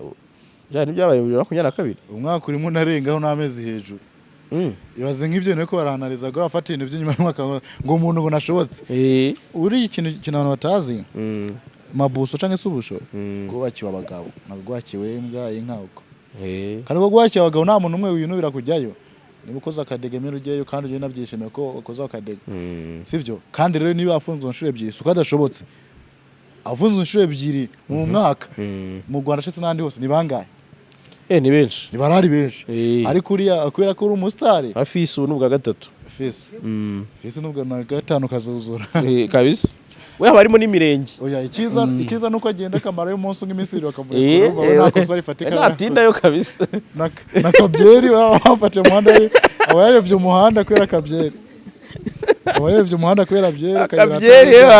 Speaker 1: bya ntibyabaye 2022?
Speaker 2: Umwaka urimo unarengaho n'amezi hejuru. Ibaze nk'ibyo bintu ko barahanariza ngo bafata ibintu by'inyuma y'umwaka, ngo umuntu ngo nashobotse. Uriya ikintu abantu batazi, mabuso cyangwa se ubusho bwubakiwe abagabo, ntabwo bwubakiwe imbwa, inka uko. Kandi ubwo bwubakiwe abagabo, nta muntu umwe winubira kujyayo. Niba ukoze akadege mbere ujyayo, kandi ugenda unabyishimiye ko wakoze akadege. Sibyo? Kandi rero niba afunzwe inshuro ebyiri, si uko adashobotse. Afunzwe inshuro ebyiri mu mwaka, mu Rwanda ndetse n'ahandi hose ni bangahe?
Speaker 1: Ni benshi.
Speaker 2: Ni barahari benshi. Ariko uriya kubera ko uri umusitari.
Speaker 1: Hafi y'isubu n'ubwa gatatu.
Speaker 2: Fisi fisi n'ubwa na gatanu kazuzura.
Speaker 1: Kabisa, we haba harimo n'imirenge.
Speaker 2: Oya, icyiza nuko agenda akamarayo umunsi umwe, iminsi ibiri, bakamurekura. Urumva we nta kosa rifatika.
Speaker 1: Ntatindayo kabisa.
Speaker 2: Na kabyeri baba bafashe umuhanda we, aba yayobye umuhanda kubera kabyeri, aba yayobye umuhanda kubera byeri, akayobera.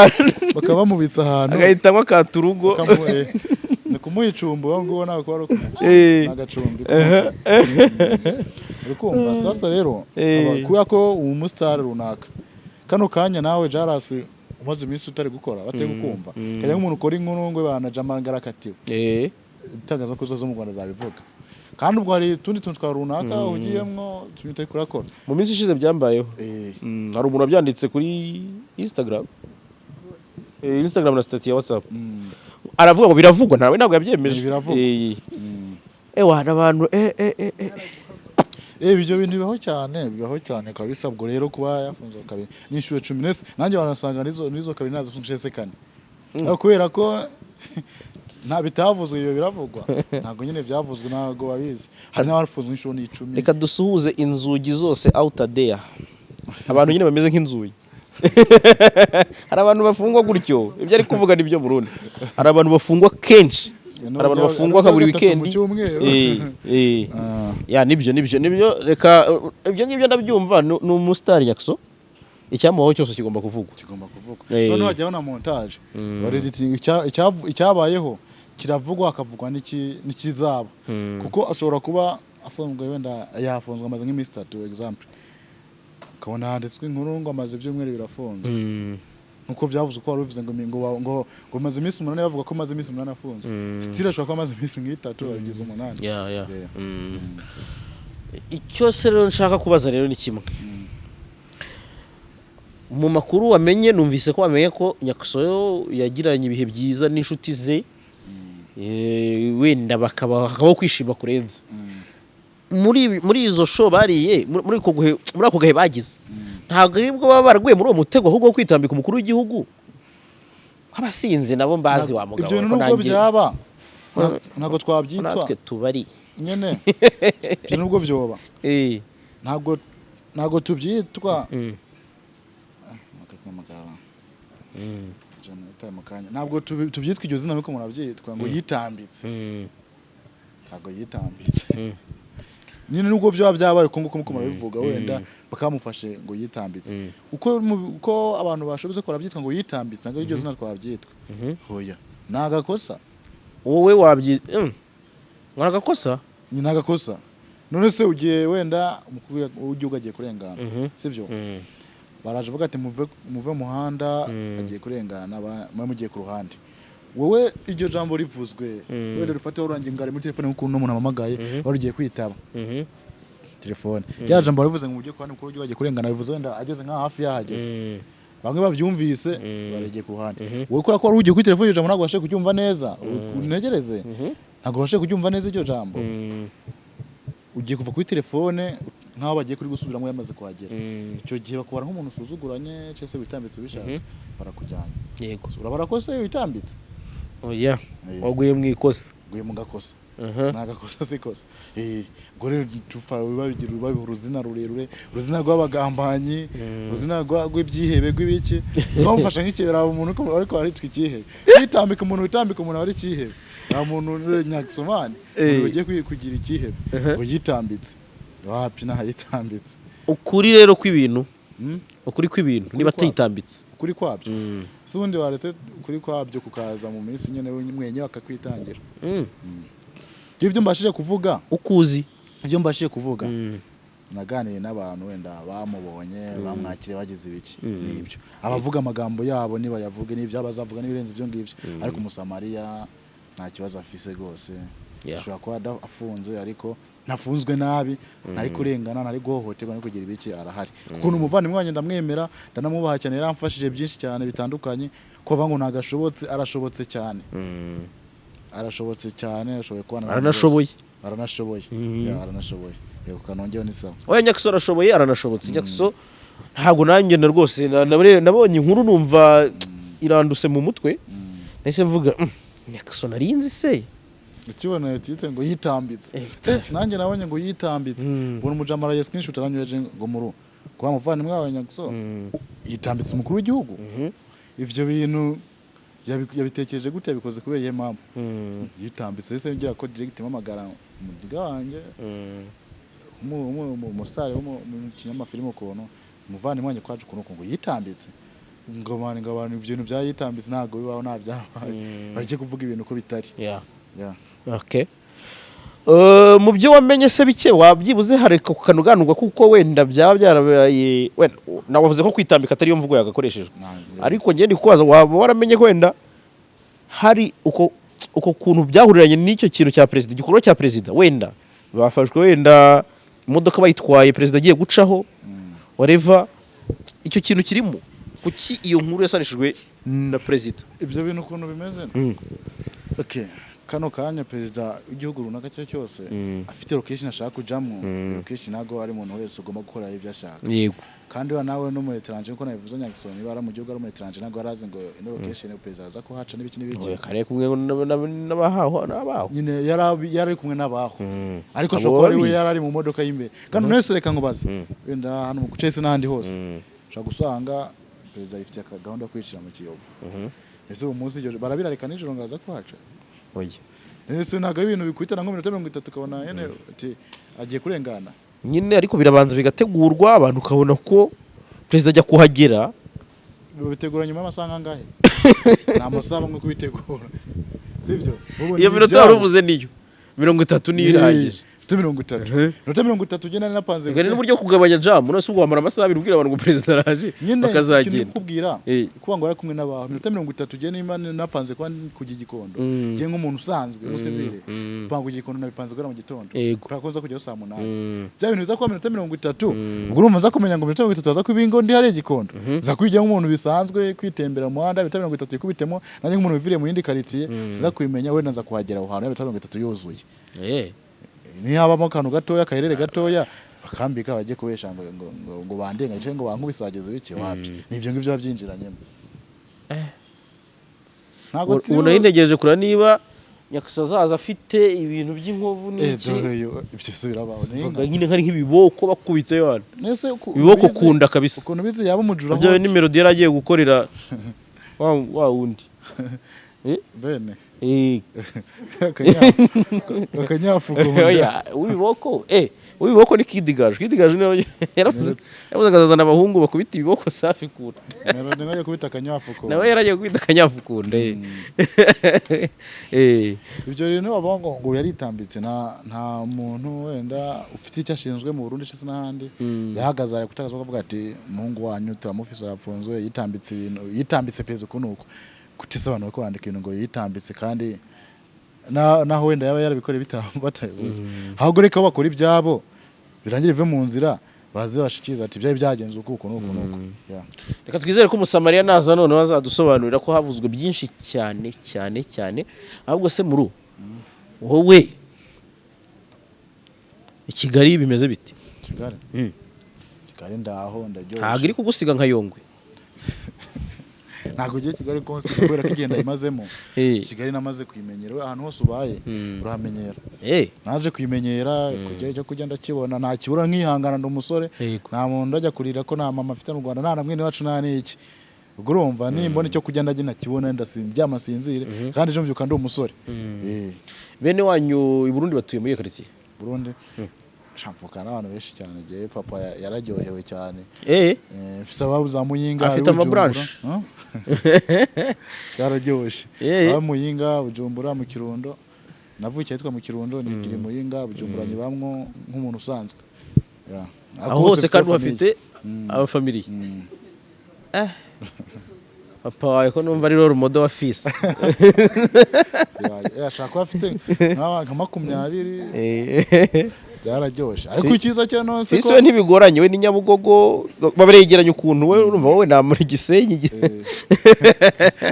Speaker 1: Akabyeri.
Speaker 2: Bakaba bamubitse ahantu.
Speaker 1: Agahitamo akaturugo.
Speaker 2: Ni kumuha icumbi uwo nguwo, ntabwo kuba ari ni agacumbi uri kumva. Sasa rero kubera ko uwo musitari runaka kano kanya nawe jarasi umaze iminsi utari gukora, batari kukumva, kajya nk'umuntu ukora inkuru ngo bana Jamani arakatiwe, itangazamakuru zose zo mu Rwanda zabivuga. Kandi ubwo hari utundi tuntu twa runaka ugiyemwo tumwe utari kurakora.
Speaker 1: Mu minsi ishize byambayeho. Hari umuntu wabyanditse kuri Instagram, Instagram na status ya WhatsApp, aravuga ngo biravugwa, ntawe ntabwo yabyemeje.
Speaker 2: Biravugwa.
Speaker 1: Ewa abantu eh.
Speaker 2: Ibyo bintu bibaho cyane, bibaho cyane kabisa. Ubwo rero kuba yafunzwe kabiri n'inshuro 10 nese nanjye wanasanga nizo kabiri nazifunze se kane. Ariko kubera ko nta bitavuzwe, ibyo biravugwa, ntabwo nyine byavuzwe, ntabwo babizi. Hari n'abafunzwe inshuro n'icumi.
Speaker 1: Reka dusuhuze inzugi zose out there, abantu nyine bameze nk'inzugi. Hari abantu bafungwa gutyo, ibyo ari kuvuga ni byo Burundi. Hari abantu bafungwa kenshi, hari abantu bafungwa nka buri
Speaker 2: Gatatu mu
Speaker 1: weekend.
Speaker 2: cyumweru.
Speaker 1: Ya, nibyo. Reka ibyo ngibyo ndabyumva. Ni umusitari Nyaxo, icyamubaho cyose kigomba kuvugwa.
Speaker 2: Kigomba kuvugwa. Noneho hajyaho na montage, bareditinga icyabayeho kiravugwa, hakavugwa n'ikizaba, kuko ashobora kuba afunzwe, wenda yafunzwe amaze nk'iminsi 3, example, ukabona handitswe inkuru ngo amaze ibyumweru birafunzwe, nkuko byavuzwe ko wari ubivuze ngo maze iminsi 8, bavuga ko maze iminsi 8 afunzwe. Still ashobora kuba amaze iminsi nk'itatu, babigize 8.
Speaker 1: Ya.
Speaker 2: Yeah.
Speaker 1: Icyo se rero nshaka kubaza rero ni kimwe. Mu makuru wamenye, numvise ko wamenye ko Nyaxo yagiranye ibihe byiza n'inshuti ze, wenda bakaba hakabaho kwishima kurenze. Muri izo show bariye, muri ako gahe bagize, ntabwo aribwo baba baraguye muri uwo mutego ahubwo wo kwitambika umukuru w'igihugu nk'abasinzi nabo mbazi wa mugabo.
Speaker 2: Ibyo bintu
Speaker 1: ko
Speaker 2: nubwo byaba ntabwo twabyitwa
Speaker 1: natwe tubari
Speaker 2: nyine ibyo nubwo byoba, ntabwo tubyitwa. Mu kanya ntabwo tubyitwa iryo zina, ariko murabyitwa ngo yitambitse. Ntabwo yitambitse. Nyine nubwo byaba byabaye uko nguko muko murabivuga, wenda bakamufashe ngo yitambitse, uko abantu bashoboze ko barabyitwa ngo yitambitse, ntabwo iryo zina twabyitwa. Hoya, ni agakosa.
Speaker 1: Wowe wabyi ngo agakosa?
Speaker 2: Ni agakosa. None se ugiye wenda umukuru w'igihugu agiye kurengana, sibyo? Baraje bavuga ati muve mu muhanda, agiye kurengana, mwe mugiye ku ruhande. Wowe iryo jambo rivuzwe, wenda rufate urangiye ngari muri telefone nk'ukuntu umuntu ampamagaye, wari ugiye kwitaba telefone, rya jambo rivuze ngo mujye ku ruhande, umukuru w'igihugu agiye kurengana, bivuze wenda ageze nka hafi yahageze. Bamwe babyumvise baregeye ku ruhande. Wowe kubera ko wari ugiye kuri telefone, iryo jambo ntabwo ubashe kuryumva neza, unegereze, ntabwo ubashe kuryumva neza iryo jambo. Ugiye kuva kuri telefone. Nk'aho bagiye kuri gusubiramo yamaze kuhagera. Icyo gihe bakubara nk'umuntu usuzuguranye cyangwa se witambitse ubishaka, barakujyanye. Urabara ko se witambitse?
Speaker 1: Oya. Waguye mu ikosa.
Speaker 2: Guye mu gakosa. Ni agakosa si ikosa. Ubwo rero tufa babigira, babiha uruzina rurerure, uruzina rw'abagambanyi, uruzina rw'ibyihebe, rw'ibiki. Si bamufasha nk'ikibera umuntu ko ariko aricwa icyihebe, kwitambika umuntu, witambika umuntu aba ari icyihebe. Nta muntu nyakisomani umuntu ugiye kugira icyihebe ngo yitambitse. Wapi, ntayitambitse.
Speaker 1: Ukuri rero kw'ibintu, ukuri kw'ibintu niba
Speaker 2: kwabyo.
Speaker 1: atitambitse.
Speaker 2: Ukuri kwabyo si ubundi waretse ukuri kwabyo kukaza mu minsi nyine mwenyewe akakwitangira. Ibyo mbashije kuvuga,
Speaker 1: ukuzi.
Speaker 2: Ibyo mbashije kuvuga, naganiye n'abantu wenda bamubonye, bamwakiriye, bagize ibiki, nibyo abavuga amagambo yabo nibayavuge, n'ibyo bazavuga n'ibirenze ibyo ngibyo, ariko Umusamariya nta kibazo afise rwose. Ashobora kuba afunze, ariko ntafunzwe nabi, ntari kurengana, ntari guhohoterwa, ntari kugira ibiki, arahari kuko ni umuvandimwe wanjye, ndamwemera, ndanamubaha cyane, yaramfashije byinshi cyane bitandukanye. Ko bavuga ngo ntagashobotse, arashobotse cyane. Arashobotse cyane, ashoboye kubana n'abantu
Speaker 1: Aranashoboye.
Speaker 2: bose. Aranashoboye. Yeah, aranashoboye. Yego, kanongeho ni sawa.
Speaker 1: Oya, Nyakiso arashoboye, aranashobotse. Nyakiso ntabwo nanjye na rwose nabonye inkuru numva iranduse mu mutwe, nahise mvuga: Nyakiso narinzi se?"
Speaker 2: Ukibona titre ngo yitambitse. Nanjye nabonye ngo yitambitse, mbona umujama araye screenshot aranyoheje ngo muru kwa muvandimwe wawe Nyakiso yitambitse umukuru w'igihugu. Ivyo bintu yabitekereje gute? Yabikoze kubera iyihe mpamvu? Yitambitse ese ngira ko direct mpamagara umudiga wanjye, umusare wo mu kinyamafilime, ukuntu umuvandimwe wanjye kwaje, ukuntu ngo yitambitse, ngo abantu, ngo abantu, ibyo bintu bya yitambitse ntabwo bibaho, nta byabaye, bareke kuvuga ibintu uko bitari. Yeah.
Speaker 1: Okay. Mu byo wamenye se bike wabyibuze, hari kukanuganurwa kuko wenda byaba byarabaye, wenda nawe wavuze ko kwitambika atariyo mvugo yagakoreshejwe, ariko njye ndi kubaza, waba waramenye ko wenda hari uko kuntu byahuriranye n'icyo kintu cya perezida, igikorwa cya perezida, wenda bafashwe, wenda imodoka bayitwaye perezida agiye gucaho, whatever, icyo kintu kirimo? Kuki iyo nkuru yasanishijwe na perezida?
Speaker 2: Ibyo bintu ukuntu bimeze, okay, kano kanya perezida w'igihugu runaka cyo cyose afite location ashaka kujamwo. Location ntabwo ari umuntu wese ugomba gukora ibyo ashaka. Kandi wa nawe no mu étranger, nkuko nabivuze, Nyagisoni niba ari mu gihugu, ari mu étranger, ntabwo arazi ngo ino location perezida aza kuhaca n'ibiki n'ibiki.
Speaker 1: Oya, kare kumwe n'abahaho n'abaho.
Speaker 2: Nyine yari ari kumwe n'abaho, ariko
Speaker 1: Abo
Speaker 2: ashobora kuba ari we
Speaker 1: babizi.
Speaker 2: yari ari mu modoka y'imbere. Kandi umuntu wese, reka nkubaze, wenda hano mu Chelsea n'ahandi hose, ushobora gusanga perezida yifitiye gahunda yo kwicira mu Kiyovu. Ese uwo munsi iryo barabirarika nijoro ngo aza kuhaca?
Speaker 1: Oya.
Speaker 2: Ese ntabwo ari ibintu bikwitana nko minota 30 ukabona nyene ati agiye kurengana?
Speaker 1: Nyine ariko birabanza bigategurwa, abantu ukabona ko perezida ajya kuhagera.
Speaker 2: Babitegura nyuma y'amasaha angahe? Ni amasaha amwe kubitegura, sibyo? Ubu
Speaker 1: Iyo
Speaker 2: ni
Speaker 1: minota
Speaker 2: ibyabo.
Speaker 1: wari uvuze niyo 30 niyo irahagije?
Speaker 2: Minota 30, minota 30 ugenda nari napanze.
Speaker 1: Ubwo ni n'uburyo kugabanya jam. None se ubwo wamara amasaha 2 ubwira abantu ngo perezida araje,
Speaker 2: Nyine ikintu
Speaker 1: bakazagenda?
Speaker 2: Kukubwira kuba ngo ari kumwe n'abantu minota 30, ugenda niba napanze kuba kujya i Gikondo, ngiye nk'umuntu usanzwe w'umusivile, panga kujya i Gikondo nabipanze guhera mu gitondo, kubera ko nza kujyayo saa 8. Bya bintu biza kuba minota 30, ubwo urumva nza kumenya ngo minota 30 aza kuba ingo ndi hariya i Gikondo, nza kwijya nk'umuntu bisanzwe kwitembera mu muhanda, minota 30 ikubitemo, nanjye nk'umuntu wiviriye mu yindi quartier nza kubimenya, wenda nza kuhagera aho hantu minota 30 yuzuye. Nihabamo akantu gatoya, akaherere gatoya, bakambika bajye kubesha ngo bandenga cyangwa ngo bankubise bageze bike. Wapi, ni ibyo ngibyo babyinjiranyemo. Ntabwo
Speaker 1: Ubu nari ntegereje kureba niba Nyakusa azaza afite ibintu by'inkovu n'iki.
Speaker 2: Dore ibyo se birabaho ni
Speaker 1: Mvuga
Speaker 2: inka.
Speaker 1: Nyine nkari nk'ibiboko bakubita yohana.
Speaker 2: Nese
Speaker 1: Ibiboko kunda kabisa.
Speaker 2: Ukuntu bizi yaba umujura.
Speaker 1: Byo ni melody yari agiye gukorera wa wundi.
Speaker 2: Bene. Akanyafu kunda.
Speaker 1: Oya, w'ibiboko, w'ibiboko ni Kidigaju. Kidigaju niwe yaravuze akazazana abahungu bakubita ibiboko safi kunda.
Speaker 2: Melody ngajya kubita akanyafu kunda.
Speaker 1: Nawe yaragiye gukubita akanyafu kunda.
Speaker 2: Ibyo bintu bavuga ngo yaritambitse, nta muntu wenda ufite icyo ashinzwe mu Burundi cyangwa se n'ahandi yahagaze aya kutagaza akavuga ati: "Umuhungu wanyu turamufise, arafunzwe, yitambitse ibintu, yitambitse perezida uku nuku." Kuki se abantu bari kwandika ibintu ngo yitambitse, kandi naho wenda yaba yarabikoreye batabibuze? Ahubwo reka bakora ibyabo birangire, bive mu nzira, baze bashikiriza ati byari byagenze uku, uku n'uku n'uku. Yeah.
Speaker 1: Reka twizere ko Umusamariya naza noneho azadusobanurira ko havuzwe byinshi cyane cyane cyane. Ahubwo se muru wowe, i Kigali bimeze bite?
Speaker 2: Kigali. Kigali. Kigali ndaho ndaryoshye.
Speaker 1: Ntabwo iri kugusiga nka Yongwe?
Speaker 2: Ntabwo ugiye Kigali konsi kubera ko igenda imazemo. Kigali namaze kuyimenyera. We, ahantu hose ubaye urahamenyera. Naje kuyimenyera, kujya icyo kurya ndakibona, nta kibura, nkihangana, ndi umusore. Nta muntu ndajya kurira ko nta mama afite mu Rwanda, nta na mwene wacu, nta n'iki. Ubwo urumva nimbona icyo kurya ndajya nakibona, ndasindyama sinzire, kandi ejo mbyuka ndi umusore.
Speaker 1: Bene wanyu i Burundi batuye muri iyo karitsiye?
Speaker 2: Burundi shamfuka n'abantu benshi cyane. Gihe papa yararyohewe cyane. Mfise ababo za Muyinga.
Speaker 1: Afite
Speaker 2: Bujumbura.
Speaker 1: ama branch?
Speaker 2: Huh? Byararyoshye. Aba Muyinga, Bujumbura, mu Kirundo. Navukiye ahitwa mu Kirundo, nigira i Muyinga, Bujumbura nyibamwo nk'umuntu usanzwe. Yeah.
Speaker 1: Aho hose
Speaker 2: mfite
Speaker 1: kandi
Speaker 2: famille.
Speaker 1: bafite abafamiliye. Papa wawe ko numva ari role model wa fisi.
Speaker 2: Yeah, ashaka kuba afite nka 20. Byararyoshye, ariko icyiza cyo none se
Speaker 1: Fisi we ntibigoranye, we ni Nyabugogo babaregeranye ukuntu, we urumva wowe nta muri Gisenyi.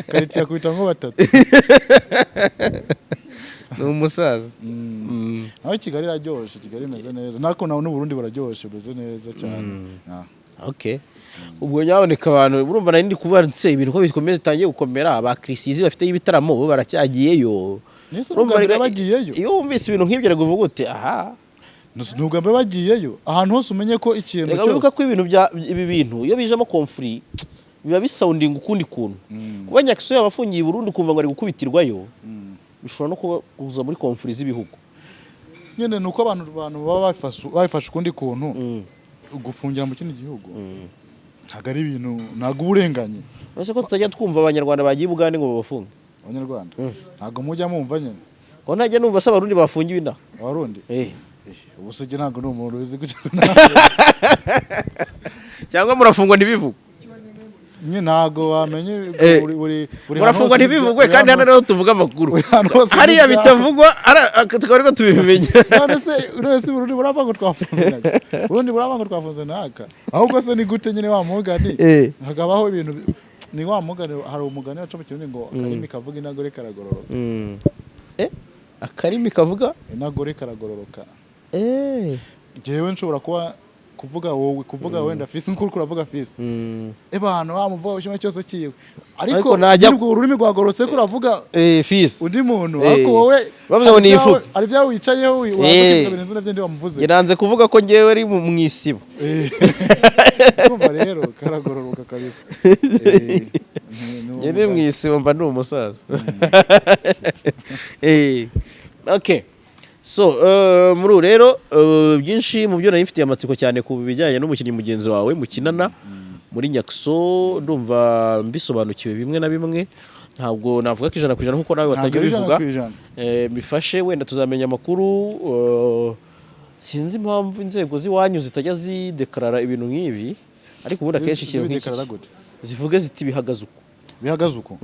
Speaker 2: Karitsiye akubita nko batatu.
Speaker 1: Ni umusaza.
Speaker 2: Naho Kigali iraryoshe, Kigali imeze neza, nako nawe n'Uburundi buraryoshe, bumeze neza cyane. Ah.
Speaker 1: Okay, ubwo nyaboneka abantu urumva nari ndi kuvuga nse ibintu ko bikomeye, bitangiye gukomera, ba Chriss bafite ibitaramo bo baracyagiyeyo.
Speaker 2: Nese
Speaker 1: Urumva
Speaker 2: n'ubwa mbere bagiyeyo?
Speaker 1: Iyo wumvise ibintu nk'ibyo rero uvuga uti aha.
Speaker 2: Ni ubwa mbere bagiyeyo. Ahantu hose umenye ko ikintu
Speaker 1: Reka
Speaker 2: cyose
Speaker 1: wibuka ko ibintu bya ibi bintu iyo bijemo conflit biba bisoundinga ukundi kuntu. Kuba Nyakiso yaba afungiye i Burundi, ukumva ngo ari gukubitirwayo, bishobora no kuba kuza muri conflit z'ibihugu.
Speaker 2: Nyine ni uko abantu baba babifashe ukundi kuntu. Gufungira mu kindi gihugu ntabwo ari ibintu, ntabwo uba urenganye.
Speaker 1: Uretse ko tutajya twumva Abanyarwanda bagiye i Bugande ngo babafunge.
Speaker 2: Abanyarwanda ntabwo mujya mumva nyine.
Speaker 1: Ko ntajya numva se Abarundi bafungiwe inaha?
Speaker 2: Abarundi?
Speaker 1: Eh.
Speaker 2: Ubu se njye ntabwo ni umuntu uzi gutya.
Speaker 1: Cyangwa murafungwa ntibivugwe?
Speaker 2: Nyine ntabwo wamenye. Buri hantu
Speaker 1: Murafungwa
Speaker 2: hose
Speaker 1: ntibivugwe.
Speaker 2: buri
Speaker 1: Kandi hano
Speaker 2: hantu
Speaker 1: rero tuvuga amakuru.
Speaker 2: Buri hantu hose
Speaker 1: Hariya bitavugwa tukaba ariko tubimenya.
Speaker 2: None se Burundi buravuga ngo twafunze naka? Burundi buravuga ngo twafunze naka? Ahubwo se ni gute nyine wa mugani hakabaho ibintu ni wa mugani, hari umugani waca mu Kirundi ngo akarimi kavuga inagore karagororoka.
Speaker 1: Akarimi kavuga
Speaker 2: Inagore karagororoka. Njyewe nshobora kuba kuvuga wowe, kuvuga wenda fisi nk'uko uriko uravuga fisi, ebana wamuvuga kimwe cyose kiwe, ariko
Speaker 1: Ariko najya
Speaker 2: nyine urwo ururimi rwagororotse ko uravuga
Speaker 1: fisi
Speaker 2: undi muntu, ariko wowe
Speaker 1: Bavuze ngo
Speaker 2: hari ibyawe-
Speaker 1: niyivuge.
Speaker 2: hari ibyawe wicayeho wavuga birenze nabyo ndi wamuvuze.
Speaker 1: Njye nanze kuvuga ko njyewe ari mu isibo.
Speaker 2: Kumva rero karagororoka kabisa. Ni
Speaker 1: Njye ni mu isibo, mba ndi umusaza. Okay, so muri ubu rero byinshi mu byo nari mfitiye amatsiko cyane ku bijyanye n'umukinnyi mugenzi wawe mukinana muri Nyakiso, ndumva mbisobanukiwe bimwe na bimwe. Ntabwo navuga ko 100% nk'uko nawe
Speaker 2: Ntabwo
Speaker 1: watangiye
Speaker 2: ari ijana
Speaker 1: ubivuga.
Speaker 2: ku ijana.
Speaker 1: Bifashe wenda tuzamenya amakuru. Sinzi impamvu inzego z'iwanyu zitajya zidekarara ibintu nk'ibi, ariko ubundi akenshi ikintu nk'iki
Speaker 2: Zibidekarara gute?
Speaker 1: Zivuge ziti bihagaze uku.
Speaker 2: Bihagaze uko.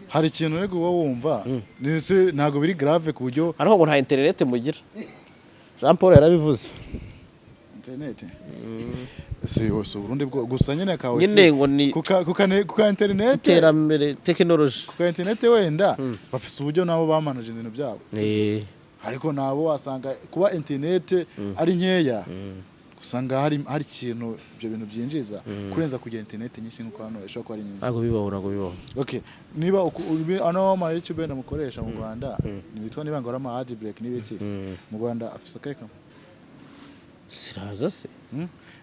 Speaker 2: Hari ikintu rero uba wumva ndetse ntabwo biri grave ku buryo
Speaker 1: Ariko ngo nta interineti mugira, Jean Paul yarabivuze.
Speaker 2: Internet si hose Burundi bwo gusa nyine kawe
Speaker 1: Nyine ngo ni
Speaker 2: kuka internet
Speaker 1: iterambere, tekinoloji.
Speaker 2: Kuka internet wenda bafise uburyo nabo bamanuje ibintu byabo, ariko nabo wasanga kuba internet ari nkeya, usanga hari ikintu ibyo bintu byinjiza kurenza kugira internet nyinshi, nk'uko hano ishobora kuba ari nyinshi.
Speaker 1: Ntabwo bibaho, ntabwo bibaho.
Speaker 2: Okay, niba ano ma YouTube mukoresha mu Rwanda nibitwa niba ngo ari ama ad break n'ibiki, mu Rwanda afise akahe kamwe?
Speaker 1: Ziraza se?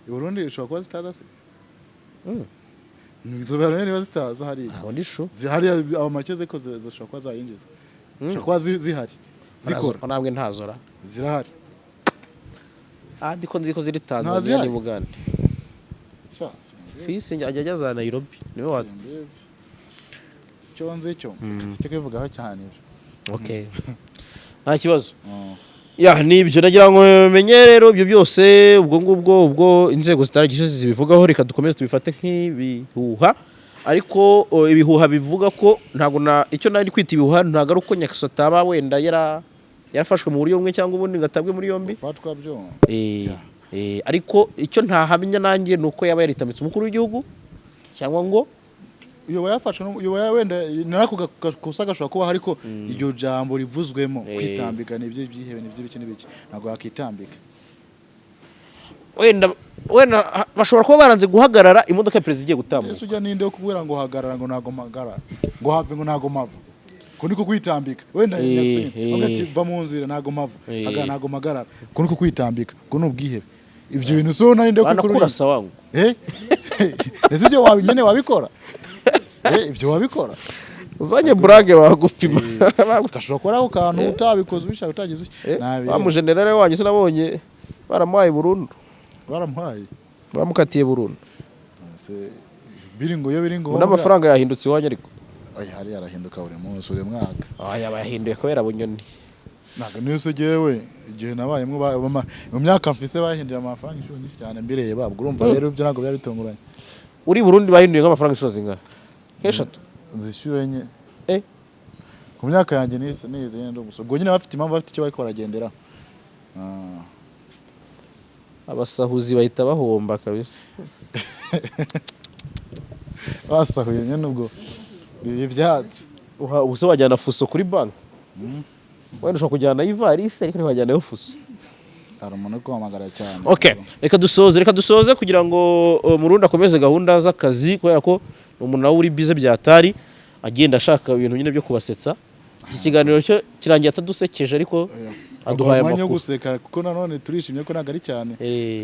Speaker 2: I Burundi ushobora kuba zitaza se? Izo bintu niba zitaza hariya
Speaker 1: Ntabwo ndi sure.
Speaker 2: Zihari aba make ziko zishobora kuba zayinjiza, zishobora kuba zihari zikora.
Speaker 1: Ntabwo ntazora.
Speaker 2: Zirahari.
Speaker 1: Ah, ndiko nzi ko ziri Tanzania
Speaker 2: Ntazihari.
Speaker 1: ni Bugande.
Speaker 2: Sha, simbizi.
Speaker 1: Fisi ajya ajya za Nairobi niwe wa
Speaker 2: Simbizi. Icyo nzi cyo cyo kwivugaho cyane ibyo.
Speaker 1: Okay, nta kibazo. Ya, nibyo nagira ngo menye rero ibyo byose. Ubwo ngubwo ubwo inzego zitaragize zibivugaho, reka dukomeze tubifate nk'ibihuha. Ariko ibihuha bivuga ko ntabwo na icyo nari kwita ibihuha, ntabwo ari uko Nyakiso ataba wenda yarafashwe mu buryo bumwe cyangwa ubundi ngo atabwe muri yombi.
Speaker 2: Gufatwa byo
Speaker 1: Ariko icyo ntahamya nanjye ni uko yaba yaritamitse umukuru w'igihugu cyangwa ngo
Speaker 2: Yoba yafashwe yoba wenda narako gakosa gashobora kuba, ariko iryo jambo rivuzwemo kwitambika ni ibyihebe, ni iby'ibiki n'ibiki, ntabwo yakitambika.
Speaker 1: Wenda bashobora kuba baranze guhagarara imodoka ya perezida igiye gutambuka.
Speaker 2: Ese ujya ninde wo kubwira ngo hagarara, ngo ntago mpagarara, ngo have, ngo ntago mpava? Ko niko kwitambika wenda. Nyakisoni avuga ati: "Va mu nzira, ntago mpava." Hagarara, ntago mpagarara, ko niko kwitambika, ko ni ubwihebe. Ibyo bintu so nari nde wo kubikora?
Speaker 1: Banakurasa wangu.
Speaker 2: Ese ibyo nyine wabikora? Ibyo wabikora?
Speaker 1: Uzanye burage bagupima.
Speaker 2: Gashobora kuba ari ako kantu utabikoze ubishaka, utagize nabi.
Speaker 1: Wa mujenerali wanyu sinabonye baramuhaye burundu?
Speaker 2: Baramuhaye.
Speaker 1: Bamukatiye burundu.
Speaker 2: Se, biri ngo iyo biri
Speaker 1: Ubu
Speaker 2: ngombwa.
Speaker 1: N'amafaranga yahindutse iwanyu ariko.
Speaker 2: Oya, hariya arahinduka buri munsi, buri mwaka.
Speaker 1: Aya bayahinduye kubera Bunyoni.
Speaker 2: Ntabwo niyo se jyewe igihe nabayemo mu myaka mfise bahinduye amafaranga inshuro nyinshi cyane mbireba. Ubwo urumva rero ibyo ntabwo byari bitunguranye.
Speaker 1: Uri i Burundi bahinduye nk'amafaranga inshuro zingahe? Nk'eshatu?
Speaker 2: Zishyura enye. Ku myaka yanjye nize nize nyine ndi umusore. Ubwo nyine bafite impamvu, bafite icyo bariko baragenderaho.
Speaker 1: Abasahuzi bahita bahomba kabisa.
Speaker 2: Basahuye nyine ubwo biba ibyatsi.
Speaker 1: Ubu se wajyana fuso kuri banki? Wenda ushobora kujyana ivarisi, ariko ntiwajyanayo fuso.
Speaker 2: Hari umuntu uri kuhamagara cyane.
Speaker 1: Okay, reka dusoze kugira ngo Murundi akomeze gahunda z'akazi, kubera ko ni umuntu nawe uri bize byatari, agenda ashaka ibintu nyine byo kubasetsa. Iki kiganiro cyo kirangiye atadusekeje, ariko aduhaye
Speaker 2: umwanya wo
Speaker 1: amakuru.
Speaker 2: Guseka, kuko nanone turishimye ko ntabwo ari cyane.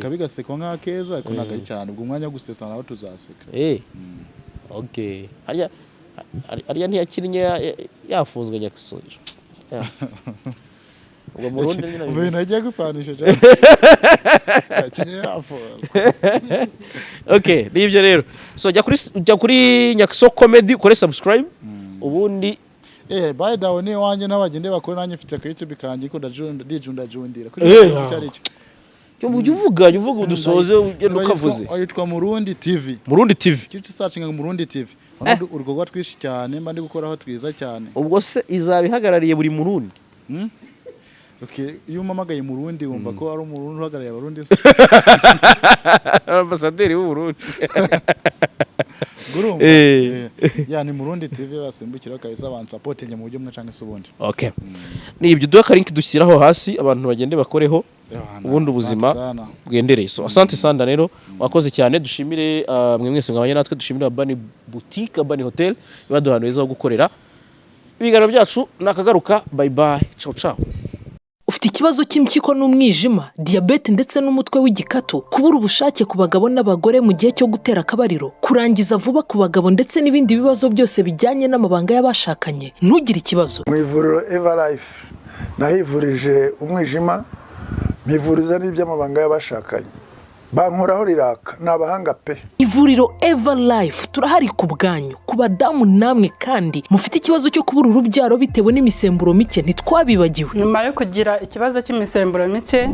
Speaker 2: Kabi gasekwa nk'akeza, ariko ntabwo ari cyane. Ubwo umwanya wo gusesa nawe tuzaseka.
Speaker 1: Okay, harya ntiyakinnye yafunzwe Nyakiso? Ya. Ubwo Murundi nyine.
Speaker 2: Umva ibintu agiye gusanisha cyane, yakinnye yafunzwe.
Speaker 1: Okay, nibyo rero. So jya kuri Nyakiso Comedy, ukore subscribe, ubundi.
Speaker 2: By the way, ni iwanjye n'abagende bakora, nanjye mfite aka YouTube kanjye ko ndijundajundira kuri icyo ari cyo.
Speaker 1: Jya uvuga udusoze, ugenda ukavuze.
Speaker 2: Yitwa Murundi TV.
Speaker 1: Murundi TV.
Speaker 2: Icyo usearchinga Murundi TV, urabona urukorwa twinshi cyane mba ndi gukoraho twiza cyane.
Speaker 1: Ubwo se izaba ihagarariye buri Murundi?
Speaker 2: Okay, iyo umpamagaye Murundi wumva ko ari Umurundi uhagarariye Abarundi.
Speaker 1: Ambasaderi w'Uburundi.
Speaker 2: Ubwo urumva? Ya, ni Murundi TV, basimbukira kabisa, bansupportinge mu buryo bumwe cyangwa se ubundi.
Speaker 1: Okay, ni ibyo. Duha akalink dushyiraho hasi, abantu bagende bakoreho, ubundi ubuzima
Speaker 2: Asante sana.
Speaker 1: bwendereye. So asante sana rero, wakoze cyane. Dushimire mwe mwese mwabanye natwe, dushimire Bani Boutique, Bani Hotel ibaduha ahantu heza ho gukorera ibiganiro byacu. Nakagaruka, bye bye, ciao ciao.
Speaker 3: Ufite ikibazo cy'impyiko n'umwijima, diyabete ndetse n'umutwe w'igikatu, kubura ubushake ku bagabo n'abagore mu gihe cyo gutera akabariro, kurangiza vuba ku bagabo ndetse n'ibindi bibazo byose bijyanye n'amabanga y'abashakanye, ntugire ikibazo.
Speaker 4: Mu ivuriro Eva Life nahivurije umwijima, mpivuriza n'iby'amabanga y'abashakanye, bankoraho riraka, ni abahanga pe.
Speaker 3: Ivuriro Eva Life turahari ku bwanyu. Ku badamu namwe kandi mufite ikibazo cyo kubura urubyaro bitewe n'imisemburo mike, ntitwabibagiwe.
Speaker 5: Nyuma yo kugira ikibazo cy'imisemburo mike,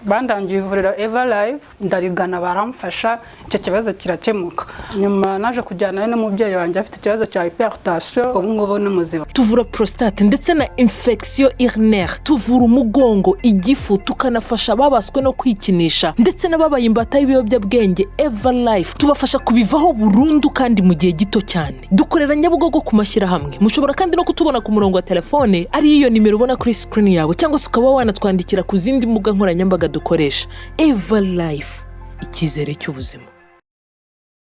Speaker 5: bandangiye ivuriro Eva Life, ndarigana baramfasha, icyo kibazo kirakemuka. Nyuma naje kujyana n'umubyeyi wanjye afite ikibazo cya hypertension, ubu ngubu ni muzima.
Speaker 3: Tuvura prostate ndetse na infection urinaire, tuvura umugongo, igifu, tukanafasha ababaswe no kwikinisha ndetse n'ababaye imbata y'ibiyobyabwenge. Eva Life tubafasha kubivaho burundu kandi mu gihe gito cyane. Dukorera Nyabugogo ku Mashyirahamwe. Mushobora kandi no kutubona ku murongo wa telefone, ariyo nimero ubona kuri screen yawe, cyangwa se ukaba wanatwandikira ku zindi mbuga nkoranyambaga dukoresha. Eva Life, icyizere cy'ubuzima.